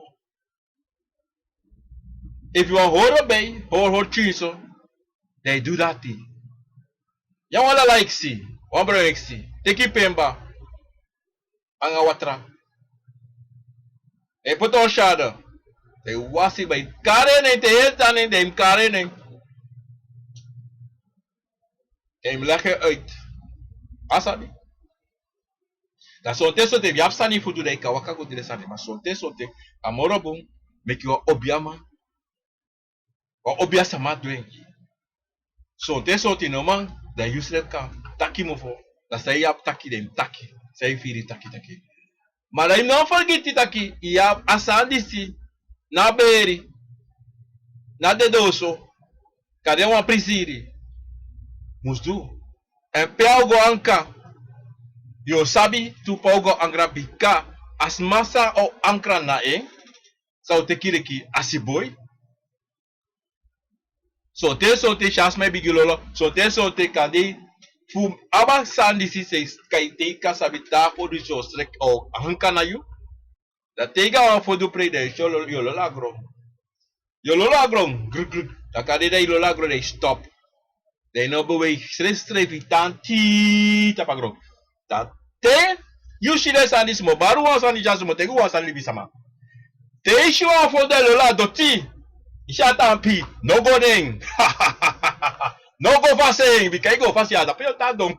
Efu yu wani hori obei, hori, hori tyin so, dan yu du dati. Nyan wan lala eksi, wan bron eksi, teki pemba anga watra. Dan yu poti wan shada. Dan yu wasi, dan yu kari en, te yu e tan en, dan yu kari en. Dan yu leg en uit. A sabi. Dan sonten sonten, yu abi sani fu du, dan yu kan waka go du den sani. Ma sonten sonten, a moro bun meki wan obiaman, wan obia sama du en. Sonten sonten no man, dan yu srefi kan taki mofo. Dan san yu abi taki, dan yu taki. San yu firi, taki, taki. Ma dan yu no fergiti taki, yu abi a sani disi, na beri, na dedoso, kande wan prisiri, mus du. Èn pe a o go anka, yu o sabi tu pe a o go anka, bika a sma san o anka na en, san o teki leki asiboi. Sonten sonten, si a sma e bigin lolo, sonten sonten kande fu abi a sani disi, san e kai, te yu kan sabi taki a fodu disi o srek, o anka na yu. Dan te yu go a wan fodu prei, dan yu si yu o lolo, yu o lolo a gron. Yu o lolo a gron, gruk, gruk. Dan kande dan yu lolo a gron, dan yu stop. Dan yu no beweigi, srefsrefi tan tii tapu a gron. Dan te yu si den sani disi, mi o bari wan sani dyaso, mi o taigi wan sani libisama. Te yu si wan fodu e lolo a doti, yu si a tan pii, no go na en. No go fasi en, bika yu go fasi en, a dape yu o tan don.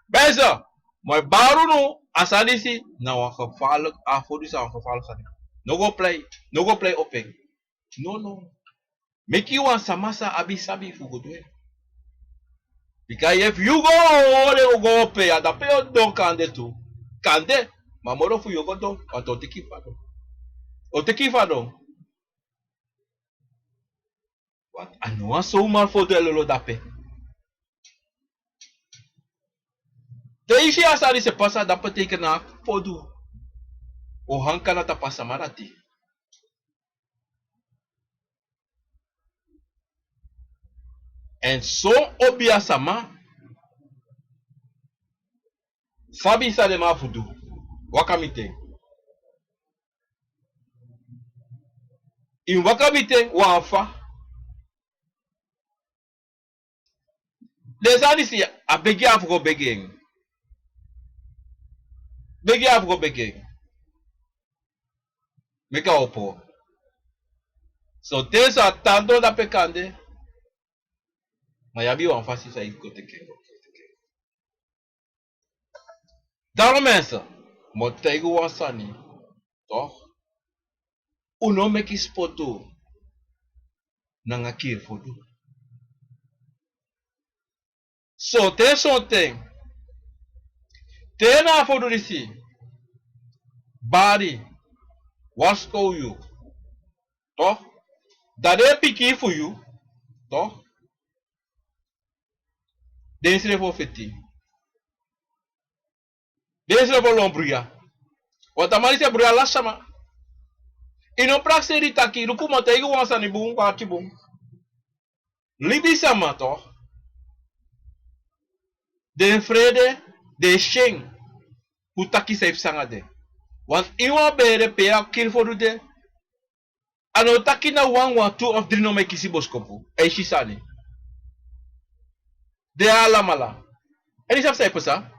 Bese, mi e bari unu, a sani disi na wan gevaarlijk, a fodu disi na wan gevaarlijk sani. No go plei, no go plei opo en. No, no. Meki wan sama san abi sabi fu go du en. Bika efu yu go hori en go opo en, a dape yu o don kande tu. Kande, ma moro fu yu o go don, want o teki yu fadon. O teki yu fadon. Want a no wan zomaar fodu e lolo dape. Te yu si a sani disi e pasa, dape teken na a fodu o anka na tapu a sama dati. Èn son obia sama sabi san den man fu du, waka miti en. Yu waka miti en wan fa. Den sani disi, a begi a fu go begi en. Begi a fu go begi en. Meki a opo. Sonten so a tan don dape kande. Ma yu abi wan fasi san yu go teki en go. Daarom mensen, mi o taigi un wan sani, toch? Un no meki spotu nanga kiri fodu. Sonten sonten, te na a fodu disi bari, warskow yu, toch? Dan den pikin fu yu, toch? Den srefi o feti. Den srefi o lon bruya. Want a man disi e bruya ala sama. I no prakseri taki, luku mi o taigi wan sani bun, wan ati bun. Libisama toch, den frede, den syen fu taki san e psa nanga den. Want ini wan bere pe a kiri fodu de, a no taki na wan, wan, tu of dri nomo e kisi boskopu, a e si sani. Den alamala. Èn i sabi san e psa?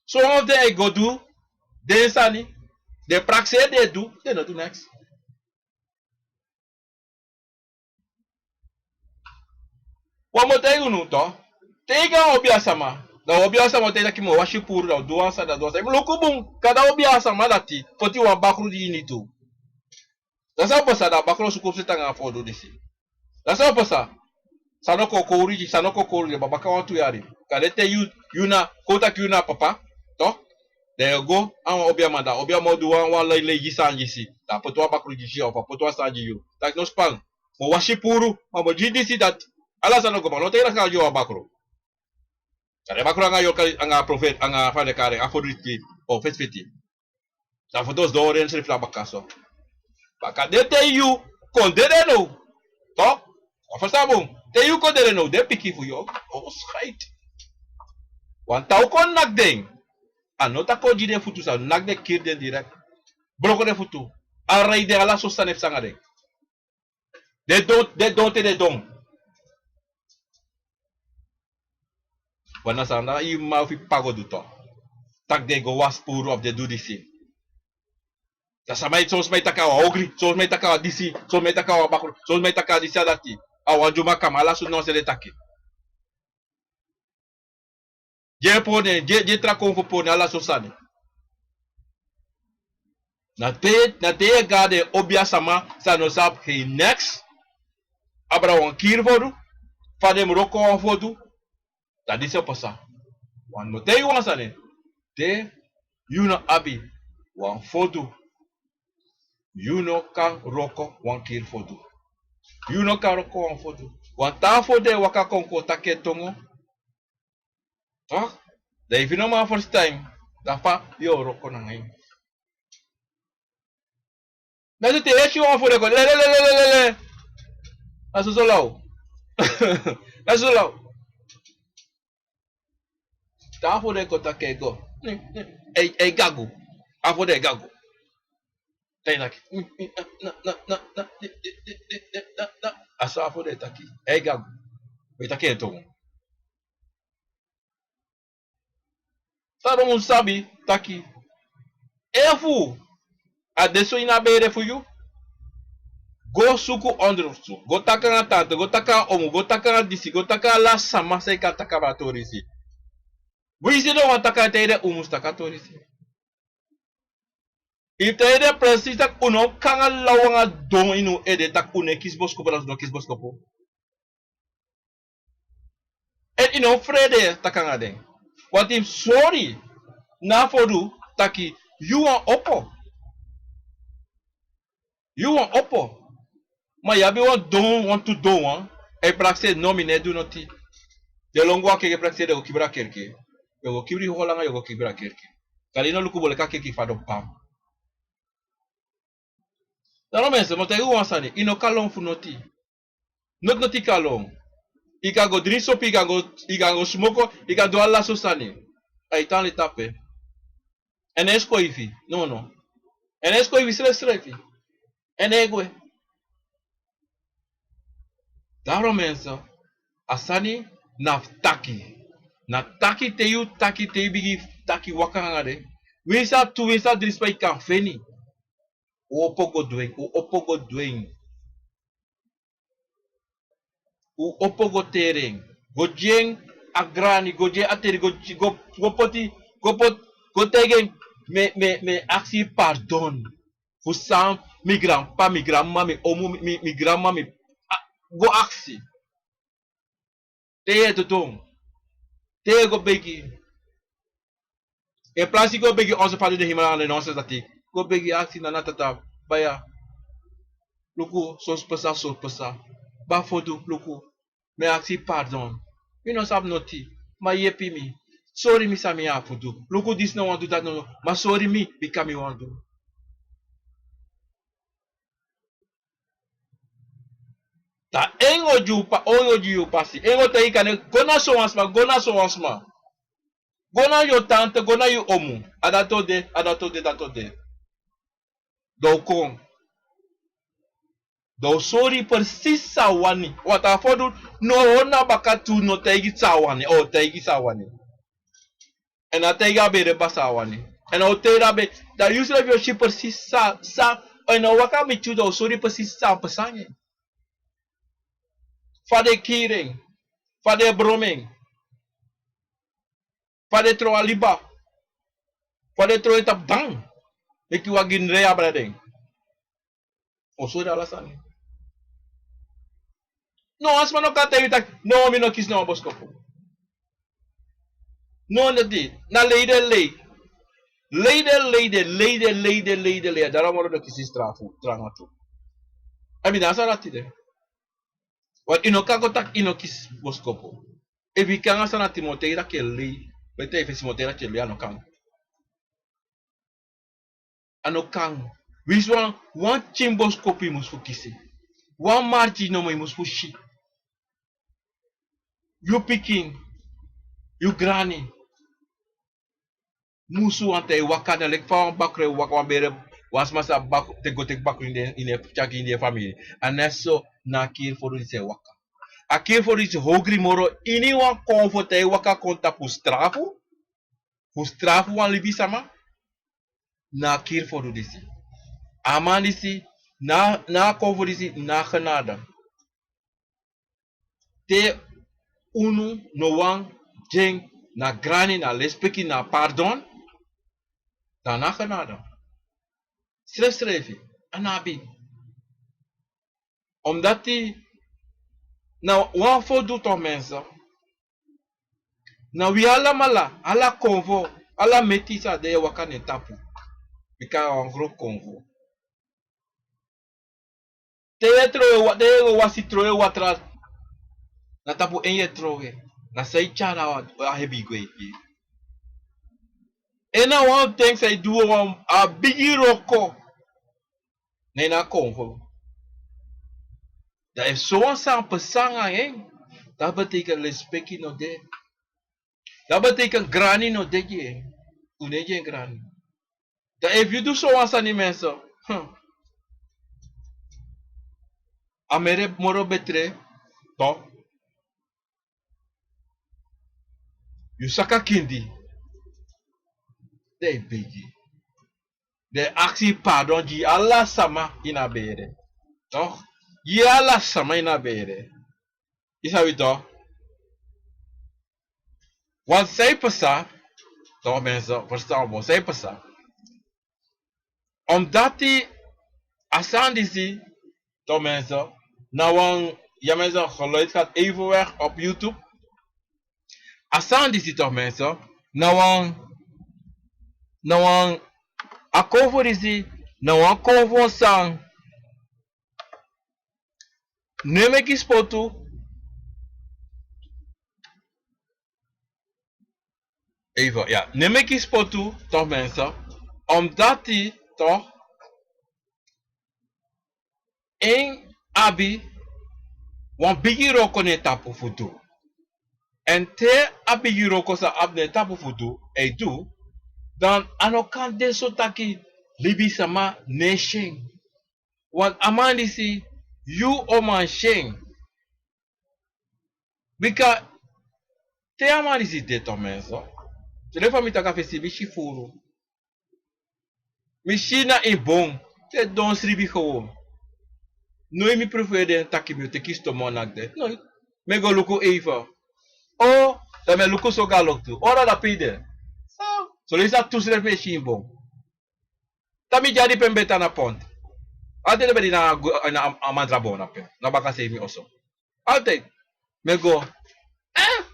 Son fu den e go du den sani, den prakseri, den e du, den no du neks. Wan mi o taigi unu toch. Te i go a obiasama, da obiasama o taigi taki mi o wasi puru, da o du wan sani, da du wan sani. Luku bun, kande a obiasama dati poti wan bakru di ini tu. Da san o pasa, da a bakru o suku fu seti nanga a fodu disi. Da san o pasa, san no kon kori, san no kon kori, baka wantu yari. Kande te yu, yu na, kon taki yu na papa, toch? Da yu o go a wan obiaman, da obiaman o du wan, wan lei lei gi sani gi si. Da a poti wan bakru gi si, of a poti wan sani gi yu. Taki no span, mi o wasi puru, ma mi o gi disi dati. Ala sani o go, ma no taigi taki a gi wan bakru. Kande bakru anga yu o kari, anga profeti, anga fa den e kari en, a fodu disi o feti feti. San foto sidon den srefi na baka so. Baka den te yu kon dede now. Toch? A fosi bun. Te yu kon dede now, den pikin fu yu o, o schaiti. Wan tan o kon naki den. A no taki o gi den futu, san naki den, kiri den direkt. Broko den futu. A rei den, ala so sani e psa nanga den. Den don, den don te den don. Wan na san na i mma fu i p'pa go du toch. Taki den go wasi puru of den du disi. Da sama e, son sma e taki a wan ogri, son sma e taki a wan disi, son sma e taki a wan bakru, son sma e taki a disi, a dati. A wan dyuman kama, ala so nonsens den e taki. Di e pori en, di e, di e tra kon fu pori en, ala so sani. Na te, na te yu e go na den obiasama san no sabi hei neks. Abra wan kiri fodu, fa den mus wroko wan fodu. Da disi o pasa. Wan mi o taigi wan sani. Te yu no abi wan fodu, yu no kan wroko wan kiri fodu. Yu no kan wroko wan fodu. Wan taa fodu e waka kon, kon taki en tongo. Toch? Da efu yu no man ferstan en, da fa yu o wroko nanga en? Na so te yu e si wan fodu e kon, le, le, le. Na soso law. Na soso law. Te a fodu e kon taki e go. Ai, ai gagu. A fodu e gagu. Te yu naki. Na, na, na, na, na, na, na. A so a fodu e taki. Ai gagu. We taki en tongo. San yu mu sabi taki, efu a de so ini a bere fu yu, go suku ondrosuku, go taki nanga tante, go taki nanga omu, go taki nanga disi, go taki nanga ala sama san yu kan taki abra a tori disi. Winsi den no wani taki, a taigi den un mus taki a tori disi. Yu taigi den presis taki un no kan nanga law nanga don ini un ede taki un no e kisi boskopu, dan un no kisi boskopu. Èn yu no frede taki nanga den. Want yu mus sori na a fodu taki yu wani opo. Yu wani opo. Ma yu abi wan don, wantu don wan. Èn yu prakseri no, mi no e du noti. Den lon go a kerki, prakseri, den go kibri a kerki. Yu o go kibri holi nanga, yu o go kibri a kerki. Kande yu no luku bun leki a kerki fadon pam. Daarom mensen, mi o taigi un wan sani, yu no kan lon fu noti. Noti noti kan lon. Yu kan go dringi sopi, yu kan go, yu kan go smoko, yu kan du ala so sani. A e tan leti ape. Èn a e skoifi. No, no. Èn a e skoifi srefsrefi. Èn a e gwe. Daarom mensen, a sani na fu taki. Na taki te yu taki, te yu bigin taki waka nanga den. Winsi a tu, winsi a dri sma yu kan feni. Un opo go du en, un opo go du en. Un opo go teri en. Go gi en a grani, go gi en a teri, go, go, go poti, go poti, go taigi en, mi, mi, mi e aksi pardon. Fu san mi granpa, mi granma, mi omu, mi, mi, mi granma, mi, a, go aksi. Te yu e dodon. Te yu e go begi. In plaats yu go begi onze Vader in de hemel nanga den nonsens dati. Go begi, aksi Nana, Tata, baya. Luku, so pasa, so pasa. Baya fodu, luku. Mi e aksi pardon. Mi no sabi noti. Ma yepi mi. Sori mi san mi abi fu du. Luku disi no wani du dati no. Ma sori mi bika mi wani du. Dan en o gi yu pa, en o gi yu pasi. En o taigi yu kande go na sowan sma, go na sowan sma. Go na yu tante, go na yu omu. A dati o de, a dati o de, dati o de. Dan o kon. Dan o sori precies san a wani. Wat a fu du, no hori na baka tu, no taigi san a wani. O taigi san a wani. Èn a taigi a bere baka san a wani. Èn a o taigi a bere, dan yu srefi o si precies san, san, èn a o waka miti yu, dan o sori precies san a pasa nanga en. Fa den e kiri en, fa den e bron en, fa den e tron a liba, fa den e tron en tapu dan, meki wan gin rei abra den. O sori ala sani. No, a sma no kan taigi yu taki, no, mi no kisi na wan boskopu. No, no, di, na lei den lei. Lei den lei, den lei, den lei, den lei, den lei. Dati a moro den kisi strafu, tranga tu. A mi na a sani dati de. Want yu no kan go taki yu no kisi boskopu. Efu yu kan a sani dati, mi o taigi yu taki a lei. Mi e taigi yu fesi, mi o taigi yu taki a lei, a no kan. A no kan. Winsi wan, wan pikin boskopu yu musu fu kisi. Wan marki nomo yu musu fu si. Yu pikin, yu grani, musu wani e waka, na leki fa wan bakru e waka, wan bere, wan sma sa bak-, te go teki bakru ini den, ini den famiri. A na so na a kiri fodu disi e waka. A kiri fodu disi hogri moro, iniwan konfo te e waka kon tapu strafu, fu strafu wan libisama, na a kiri fodu disi. A man disi, na, na a konfo disi, na genade. Te unu no wani gi en na grani, na lespeki, na pardon, dan na genade. Srefsrefi, a no abi. Omdati na wan fodu, toch mensen. Na wi alamala, ala konfo, ala meti san de e waka na en tapu. Bika a wan gro konfo. Te yu e trowe wa-, te yu e go wasi, trowe watra, na tapu en yu e trowe. Na san e tyari a hebi gwe gi yu. En na wan ten san e du wan, a bigi wroko na ini a konfo. Dan efu sowan sani pasa nanga en, dati betekent lespeki no de. Dati betekent grani no de gi en. Un no e gi en grani. Dan efu yu du sowan sani, mensen, hm, a moro betre, toch? Yu saka kindi, dan yu begi, dan yu aksi pardon gi ala sama ini a bere. Toch? Gi ala sama ini a bere. Yu sabi toch? Want san e pasa, toch mensen, verstaan we, san e pasa. Omdati a sani disi, toch mensen, na wan, ja mensen, geluid gaat even weg op YouTube. A sani disi, toch mensen, na wan, na wan, a konfo disi, na wan konfo san no e meki spotu. Even, ja. No e meki spotu, toch mensen. Omdati, toch, en abi wan bigi wroko na en tapu fu du. En te a bigi wroko san abi na en tapu fu du, e du, dan a no kan de so taki libisama no e si en. Want a man disi, yu o man si en. Bika te a man disi de, toch mensen, te den fa mi taki a fesi, mi si furu. Mi si na en bun. Te don sribi gewoon. Noiti mi preferi den taki mi o teki stomo naki den. Noiti. Mi e go luku even. O, dan mi e luku so go na loktu. O, dan a dape yu de. So, soleisi a tu srefi mi e si en bun. Dan mi dyari pe mi ben tan na pond. Altijd mi ben de na, na a, a mandrabon na pe. Na baka sei mi oso. Altijd. Mi e go. Eh?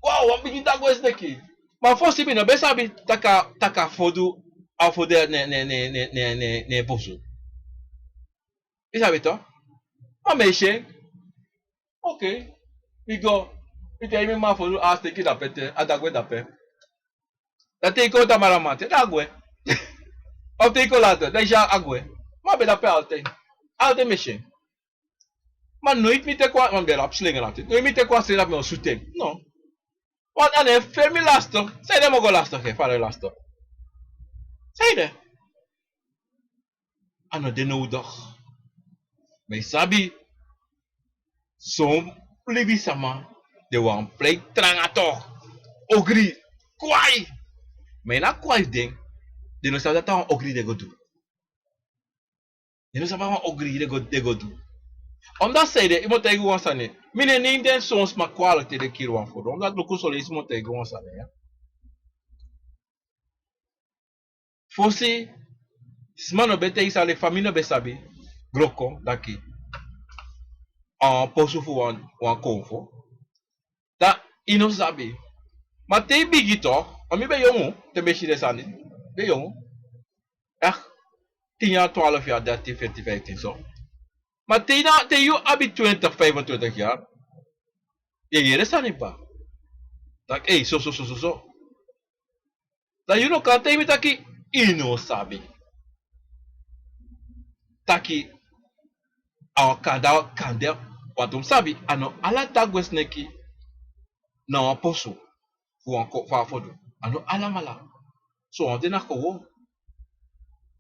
Wow, wan bigi dagu e sneki. Ma fosi mi no ben sabi taki a, taki a fodu, a fodu ne, ne, ne bosu. Yu sabi toch? Ma mi e si en. Oké. Mi go. Mi taigi mi mama fodu, a sneki dape te, a dagu e dape. Dan te yu kon tamara man te dan a gwe. Of te yu kon later dan yu si a gwe. Ma ben dape altijd. Altijd mi e si en. Ma noiti mi teki wan, ma mi ben lapu slingel altijd. Noiti mi teki wan slingel dape mi o sutu en. No. Want a no e feni mi lastig. Sanede mi o go lastig? Fa a no e lastig? Sanede? A no de nodigi. Ma yu sabi, son libisama, den wani plei tranga tok, ogri, kwai. Ma yu na kwai fu den. Den no sabi dati a wan ogri den go du. Den no sabi a wan ogri den go du. Omdati sanede yu mu taigi wan sani. Mi no e nen den son sma kwalik te den kiri wan foto. Omdati luku soleisi mi o taigi wan sani. Fosi, sma no ben taigi san leki fa mi no ben sabi. Gron kon daki a wan posu fu wan konfo. Dan yu no sabi. Ma te yu bigi tok, ma mi ben yongu te mi ben si den sani. Ben yongu. Yak, tin yari, twalfu yari, dertin, fertin, fiftin so. Ma te yu abi twintig, fifentwintig yari, yu e yere sani pa. Taki ei soso soso so. Dan yu no kan taigi mi taki yu no sabi. Taki a wan kanda kande. Wantu mi sabi a no ala dagwe sneki na wan posu fu wan ko fu a fodu. A no alamala. So wan de na kowo.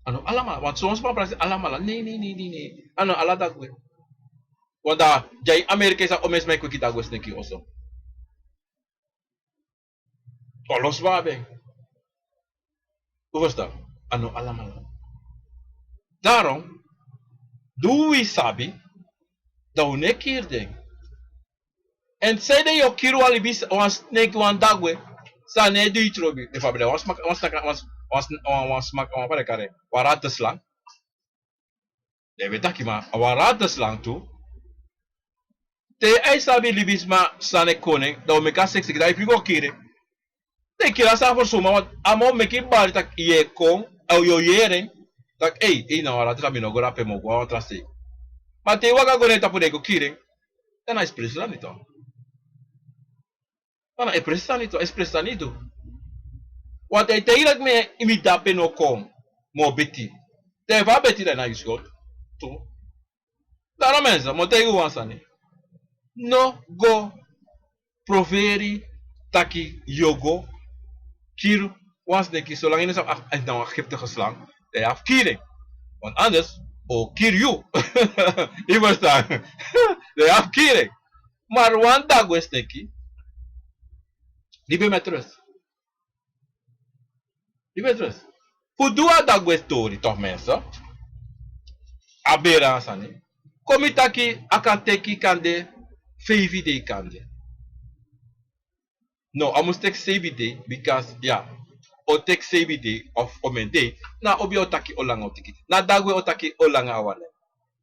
A no alamala wantu so wan sma praksi alamala nei nei nei nei. A no ala dagwe. Wanta dya ini amerika yu sabi omen sma e kweki dagwe sneki oso. Olo sma abi en. Un ferstan? A no alamala. Darom di wi sabi dan un no e kiri den. Èn sanede yu o kiri wan libi wan sneki wan dagwe? San a no e du yu trobi efu a ben de wan smak wan snaka wan smak wan fadekare wan rateslang. Den ben taki ma a wan rateslang tu. Te a e sabi libisma san e kon nen dan un meki a sekseki dan yu piki o kiri en. Den kiri a sani fu suma want a man o meki bari tak' yu e kon a yu o yere en. Tak' ei ei na wan rateslang mi no go dape mi o go na wan tra sei. Ma te yu waka go na yu tapu dan yu go kiri en. Dan na yu spresi sani tu. Wan na e presi sani tu a e spresi sani tu. Wan te a e taigi dati mi dape no kon moo beti. Te a e fa a beti dan na yu skot tu. Dan na mensa mi o taigi wan sani. No go proveri taki yu o go kiri wan sneki solanga yu no sabi a fu na wan giftige slang. Dan yu abi fu kiri en. Want anders o kiri yu. Yu ferstan? Dan yu abi fu kiri en. Mar wan dagwe sneki. Di ben met rus. Di ben met rus. Fu du a dagwe stori tok mense. A beri a sani. Kon mi taki a kan teki kande feifi dei kande. No a mus teki seibi dei. Bikasi ya o teki seibi dei of omen dei. Na obi o taki olanga o teki na dagwe o taki olanga a wan nen.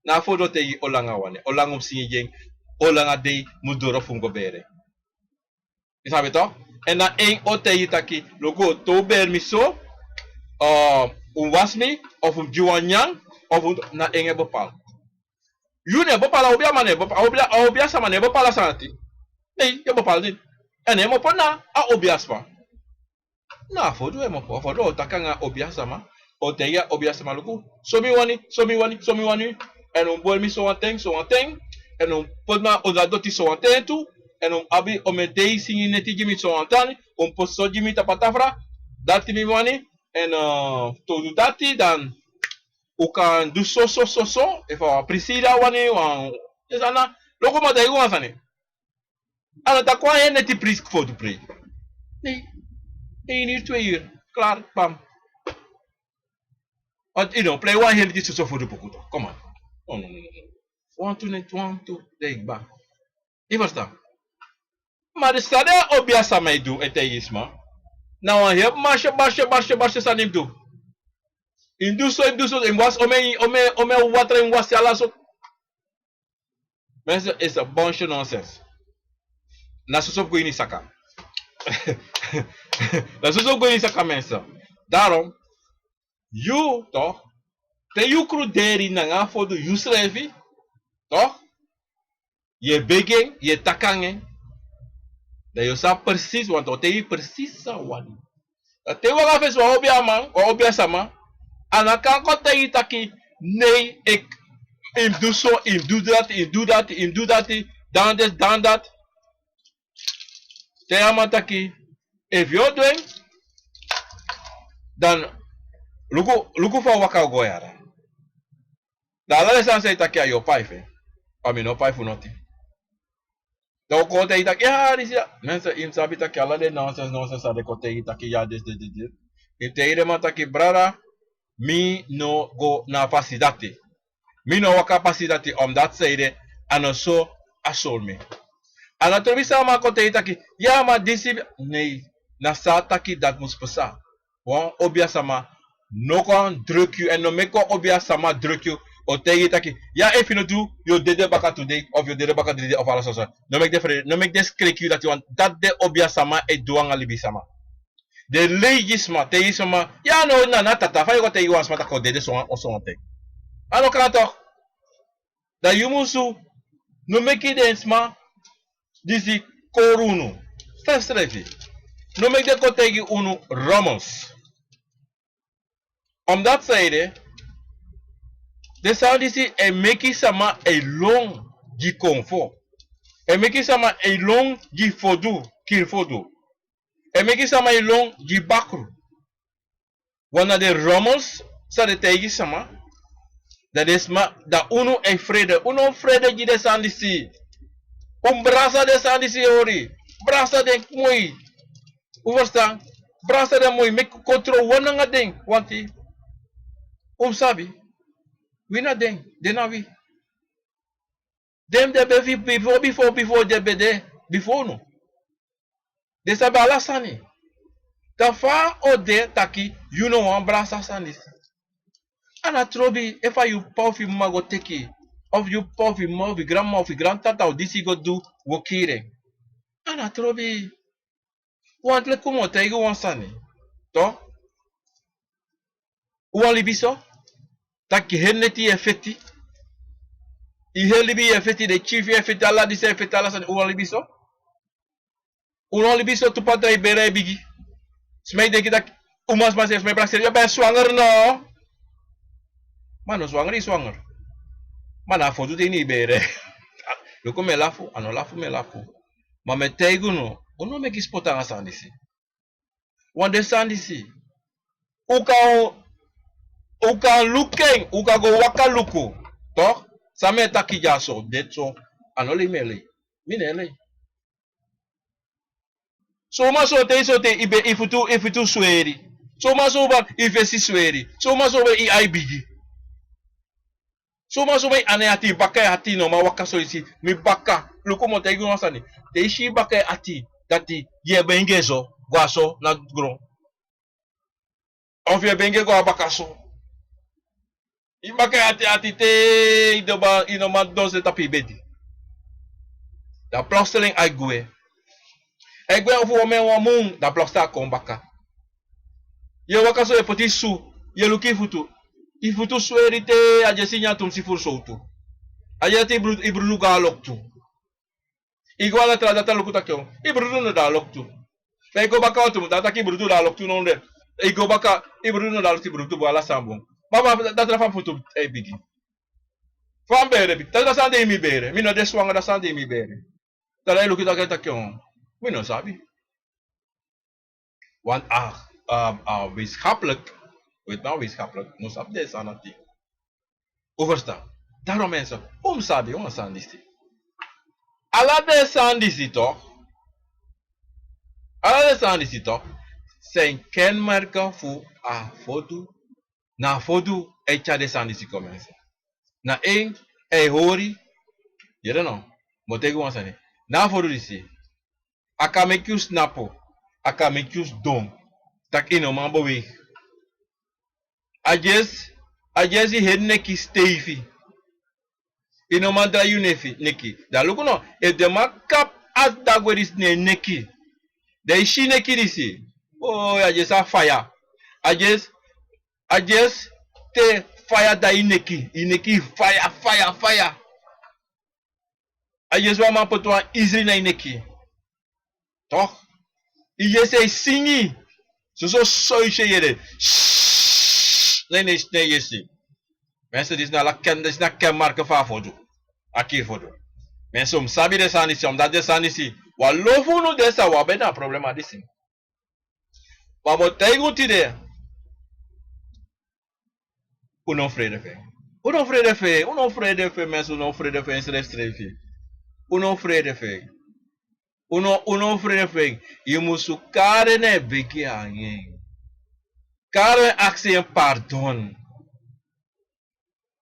Na a fodo teki olanga wan nen olanga un mus singi gi en. Olanga dei mus doro fu un go bere. Yu sabi to? Èn na en o taigi taki luku te un beri mi so. Un wasi mi of un gi wan nyan of un na en e bepal. Yu no e bepal a obi a man no e bepal a obi a sama no e bepal a sani ati. Nei yu e bepal dini. Èn en mopo na a obi a sma. Na a fodu en mopo a fodu o taki nanga obi a sama. O taigi a obi a sama luku so mi wani so mi wani so mi wani. Èn un boli mi sowan ten sowan ten. Èn un poti mi a ondro a doti sowan ten tu. Èn un abi omen dei singi neti gi mi sowan tan. Un poti so gi mi tapu a tafra. Dati mi wani. Èn te un du dati dan un kan du soso soso efu a wan prisida wani wan. Yu sani na. Luku mi o taigi wan sani. A no taki wan heri neti prisi fu o du prei. Nei. Ein iri tu e iri. Klari pam. Wantu yu no prei wan heri neti soso fu o du buku to koman. Wantu neti wantu den e kba. Yu ferstan? Ma di san den a obi a sama e du e taigi sma. Na wan heri masyo basyo basyo basyo sani yu mus du. Yu mus du so yu mus du so yu mus wasi omen omen watra yu mus wasi ala so. Mense esi a bonsi nonsens. Na soso fu go ini saka. Na soso fu go ini saka mense. Darom yu tok te yu kruderi nanga a fodu yu srefi tok. Yu e begi en yu e taki nanga en. Dan yu o sabi presis wantu o taigi yu presis san a wani. Dan te yu waka fesi wan obiaman, wan obiasama, a no kan kon taigi taki, nei, yu mus du so, yu mus du dati, yu mus du dati, yu mus du dati, dan disi, dan dati. Te a man taki, efu yu o du en, dan luku, luku fa a waka o go yara. Dan ala den sani san yu taki, a yu o pai fu en. Ma mi no o pai fu noti. Dan a o kon taigi taki, ya, disi ya. Mensen, yu mus sabi taki ala den nonsens, nonsens san den kon taigi taki, ya, disi, disi, disi, disi. Yu taigi den man taki, brada, mi no go na a fasi dati. Mi no waka a fasi dati, omdat sanede, a no so a sori mi. A no trobi san a man kon taigi taki, ya, ma disi, nei, na san a taki dati mus pasa. Wan obiasama no kan druk yu, èn no meki wan obiasama druk yu, o taigi yu taki, ya, efu yu no du, yu o dede baka tu dei, of yu o dede baka dri dei, of ala soso. No meki den frede, no meki den skreki yu dati wan, dati den obiasama e du nanga libisama. Den lei gi sma, taigi sma, ya no, na, na tata, fa yu o go taigi wan sma taki a o dede so wan, o so wan ten. A no kan tok. Dan yu musu no meki den sma disi kori unu. Srefsrefi. No meki den kon taigi unu rommels. Omdat sanede, den sani disi e meki sama e lon gi konfo. E meki sama e lon gi fodu, kiri fodu. E meki sama e lon gi bakru. Wan na den rommels san den taigi sama. Dan den sma, dan unu e frede. Un no frede gi den sani disi. Un brasa den sani disi, yu hori. Brasa den moi. Un ferstan? Brasa den moi, meki kontro wan nanga den. Wanti un sabi, wi na den, den na wi. Den, den ben bifo, bifo, bifo, bifo den ben de, bifo unu. Den sabi ala sani. Dan fa a o de taki yu no wani brasa sani disi? A no trobi efu a yu p'pa of yu m'ma go teki, of yu p'pa of yu m'ma of yu granm'ma of yu grantata of disi go du wi o kiri en. A no trobi. Wanti leki un mu taigi un wan sani. Tok. Un wani libi so? Taki heri neti yu e feti. Yu heri libi yu e feti, den kiri fu yu e feti, ala disi e feti, ala sani, un wani libi so? Un no wani libi so, tu patra yu bere e bigi. Sma e denki taki, umasma seefi, sma e prakseri, yu ben swanger no? Ma no swanger, yu swanger. Ma na a fodu de ini yu bere. Luku, mi e lafu, a no lafu mi e lafu. Ma mi e taigi unu, un no meki spotu nanga sani disi. Wan den sani disi, un kan, un kan luku en, un kan go waka luku. Tok, san mi e taki dyaso, dede so, a no lei mi e lei. Mi no e lei. Son uman sortu, sortu, yu ben, yu futu, yu futu sweri. Son uman sortu, yu fesi sweri. Son uman sortu, yu ai bigi. Son uman sortu, yu ana e ati, yu baka e ati, no man waka so, yu si, mi baka. Luku, mi o taigi yu wan sani. Te yu si yu baka e ati, dati yu e benge so go na so na gron. Of yu e benge go na baka so. Yu baka e ati, ati te yu no man, yu no man didon se tapu yu bedi. Dan plotseling ai gwe. Ai gwe ofu wan mun, wan mun, dan plotseling a kon baka. Yu e waka so, yu e poti su, yu e luku yu futu. Yu futu sweri te a dyesi nyan tumsi furu sowtu. A dyesi yu brudu, yu brudu go na loktu. Yu go na tra, dati a luku taki, o, yu brudu no de na loktu. Dan yu go baka, o, tu mu taki yu brudu de na loktu, no de. Yu go baka, yu brudu no de na loktu, yu brudu bun, ala sani bun. Ma fa, dati na fa futu e bigi. Fa mi bere bigi. Taki dati sani de ini mi bere. Mi no de swanger, dati sani de ini mi bere. Dan a e luku taki, taki, o, mi no sabi. Want, ah, ah, ah, wetenschappelijk, weet nou, wetenschappelijk, no sabi den sani dati. Un ferstan? Daarom mensen, un mu sabi wan sani disi. Ala den sani disi tok. Ala den sani disi tok. Zijn kenmerken fu a fodu. Na a fodu e tyari den sani disi kon, mensen. Na en e hori. Yere no. Mi o taigi wan sani. Na a fodu disi, a kan meki yu snapu, a kan meki yu sidon, taki yu no man beweeg. A dyesi, a dyesi yu heri neki steifi. Yu no man drai yu nefi, neki. Dan luku no, efu den man kapu a dagwe disi na yu neki, dan yu si neki disi. O, a dyesi a faya. A dyesi, a dyesi te faya drai yu neki, yu neki faya, faya, faya. A dyesi wan man poti wan isri na yu neki. Toch? Yu dyesi e singi. Soso soisi e yere. Nei, nei, nei, yesi. Mensen, disi na ala ken, disi na kenmarke fu a fodu. A kiri fodu. Mensen, un mus sabi den sani disi, omdat den sani disi, wan lo fu unu de san un abi na problema disi. Ma mi o taigi un tide. Un no frede fu en. Un no frede fu en, un no frede fu en, mensen, un no frede fu en srefsrefi. Un no frede fu en. Un no, un no frede fu en. Yu musu kari en, na e begi anga en. Kari en, aksi en pardon.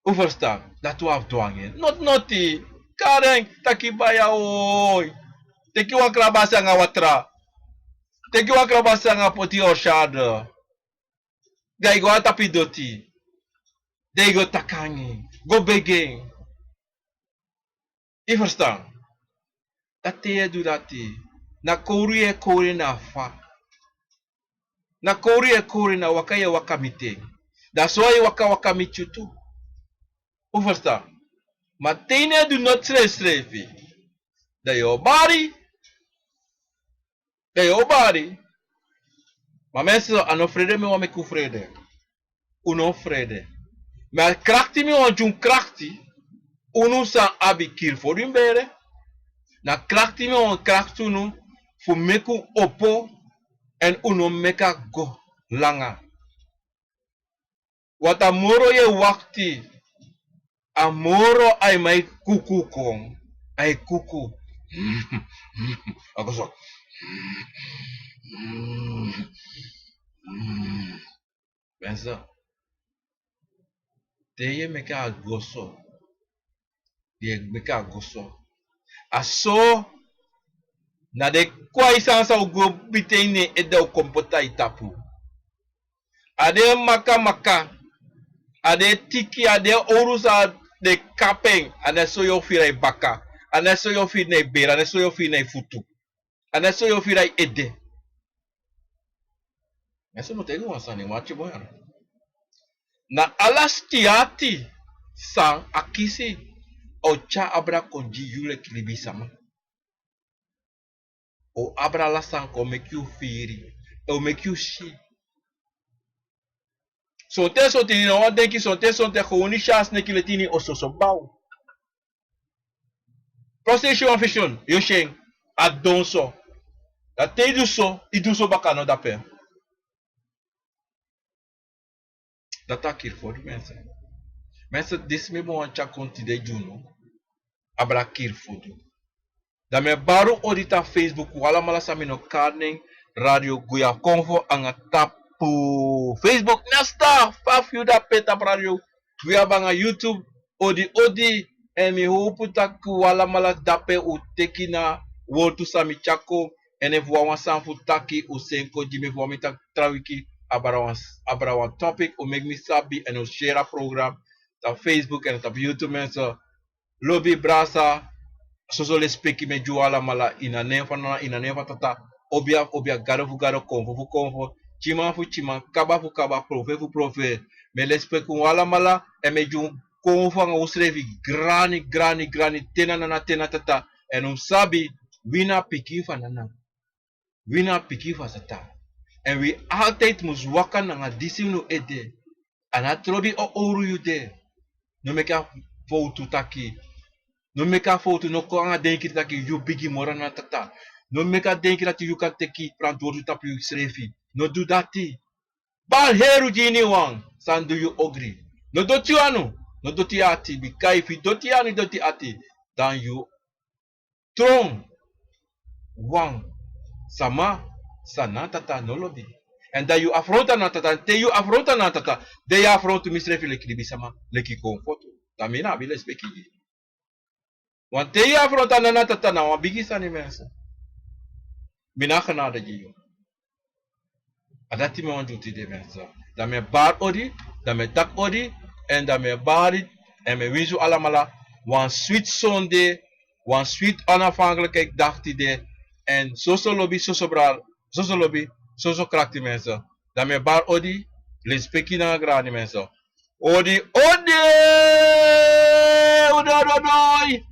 Un ferstan? Dati un abi du anga en. Noti noti. Kari en, taki baya oi. Teki wan krabasi anga watra. Teki wan krabasi anga poti orsado. Dan yu go na tapu yu doti. Dan yu go taki anga en. Go begi en. Yu ferstan? Dati yu e du dati. Na kowru yu e kowru en na fa. Na kowru yu e kowru en, na waka yu e waka miti en. Dan so a e waka waka miti yu tu. Un ferstan? Ma te yu no e du noti srefsrefi, dan yu o bari. Dan yu o bari. Ma mensen, a no frede mi wani meki un frede. Un no frede. Ma a krakti mi wani gi un krakti. Unu san abi kiri fodu ini bere. Na krakti mi wani krakti unu fu meki un opo. Èn un no meki a go langa. Want a moro yu e wakti, a moro a e man e kuku kon. A e kuku. A go so. Mensen, te yu e meki a go so, yu e meki a go so. A so, na den kwai sani san o go biti en ini en ede o kon poti na yu tapu. A den makamaka, a den tiki, a den owru san den kapu en, a na so yu o firi na yu baka, a na so yu o firi na yu bere, a na so yu o firi na yu futu. A na so yu o firi na yu ede. Mensen, mi o taigi wan sani, wan ati bun. Na ala skiyati san a kisi, o tyari abra kon gi yu leki libisama. O abra ala sani kon meki yu firi. O meki yu si. Sonten sonten yu no wani denki, sonten sonten kon unu si a sneki leti ini oso so baw. Prosi yu si wan vision, yu o si en, a don so. Dan te yu du so, yu du so baka, no dape. Dati a kiri fodu, mensen. Mensen, disi mi ben wani tyari kon tide gi unu. Abra kiri fodu. Dan mi e bari un odi tapu Facebook, un alamala san mi no kari nen, Radio Guya Konfo anga tapu Facebook. Nesta, fa fu yu dape tapu Radio Guya banga YouTube, odi odi, èn mi howpu taki un alamala dape un teki na wortu san mi tyari kon, èn efu un abi wan sani fu taki un seni kon gi mi, efu un wani mi taki tra wiki, abra wan, abra wan topic, un meki mi sabi, èn un share a program, tapu Facebook èn tapu YouTube, mensen. Lobi brasa, soso lespeki mi e gi un alamala, ini a nen fu Nana, ini a nen fu Tata, obia fu obia, gado fu gado, konfo fu konfo, tyiman fu tyiman, kaba fu kaba, profe fu profe. Mi e lespeki un alamala, èn mi e gi un konfo anga unsrefi, grani, grani, grani, te na Nana, te na Tata. Èn un sabi, wi na pikin fu Nana. Wi na pikin fu Tata. Èn wi altijd mus waka nanga disi unu ede. A no trobi o owru yu de. No meki a fowtu taki. No meki a fowtu, no kon anga denki taki yu bigi moro na Tata. No meki a denki dati yu kan teki frantwortu tapu yusrefi. No du dati. Bari heri unu gi iniwan san du yu ogri. No doti yu anu, no doti yu ati, bika efu yu doti yu anu, yu doti yu ati, dan yu tron wan sama san Nana Tata no lobi. Èn dan yu afronta Nana Tata, te yu afronta Nana Tata, dan yu afrontu misrefi leki libisama, leki konfo tu. Dan mi no abi lespeki gi yu. Want te yu afronta Nana Tata, na wan bigi sani, mensen. Mi no abi genade gi yu. A dati mi wani du tide, mensen. Dan mi e bari odi, dan mi e taki odi, èn dan mi e bari, èn mi e winsi un alamala wan switi sonde, wan switi onafhankelijkheid dati tide, èn soso lobi, soso brada, soso lobi, soso krakti, mensen. Dan mi e bari odi, lespeki nanga grani, mensen. Odi, odi! Odi, odi, odi!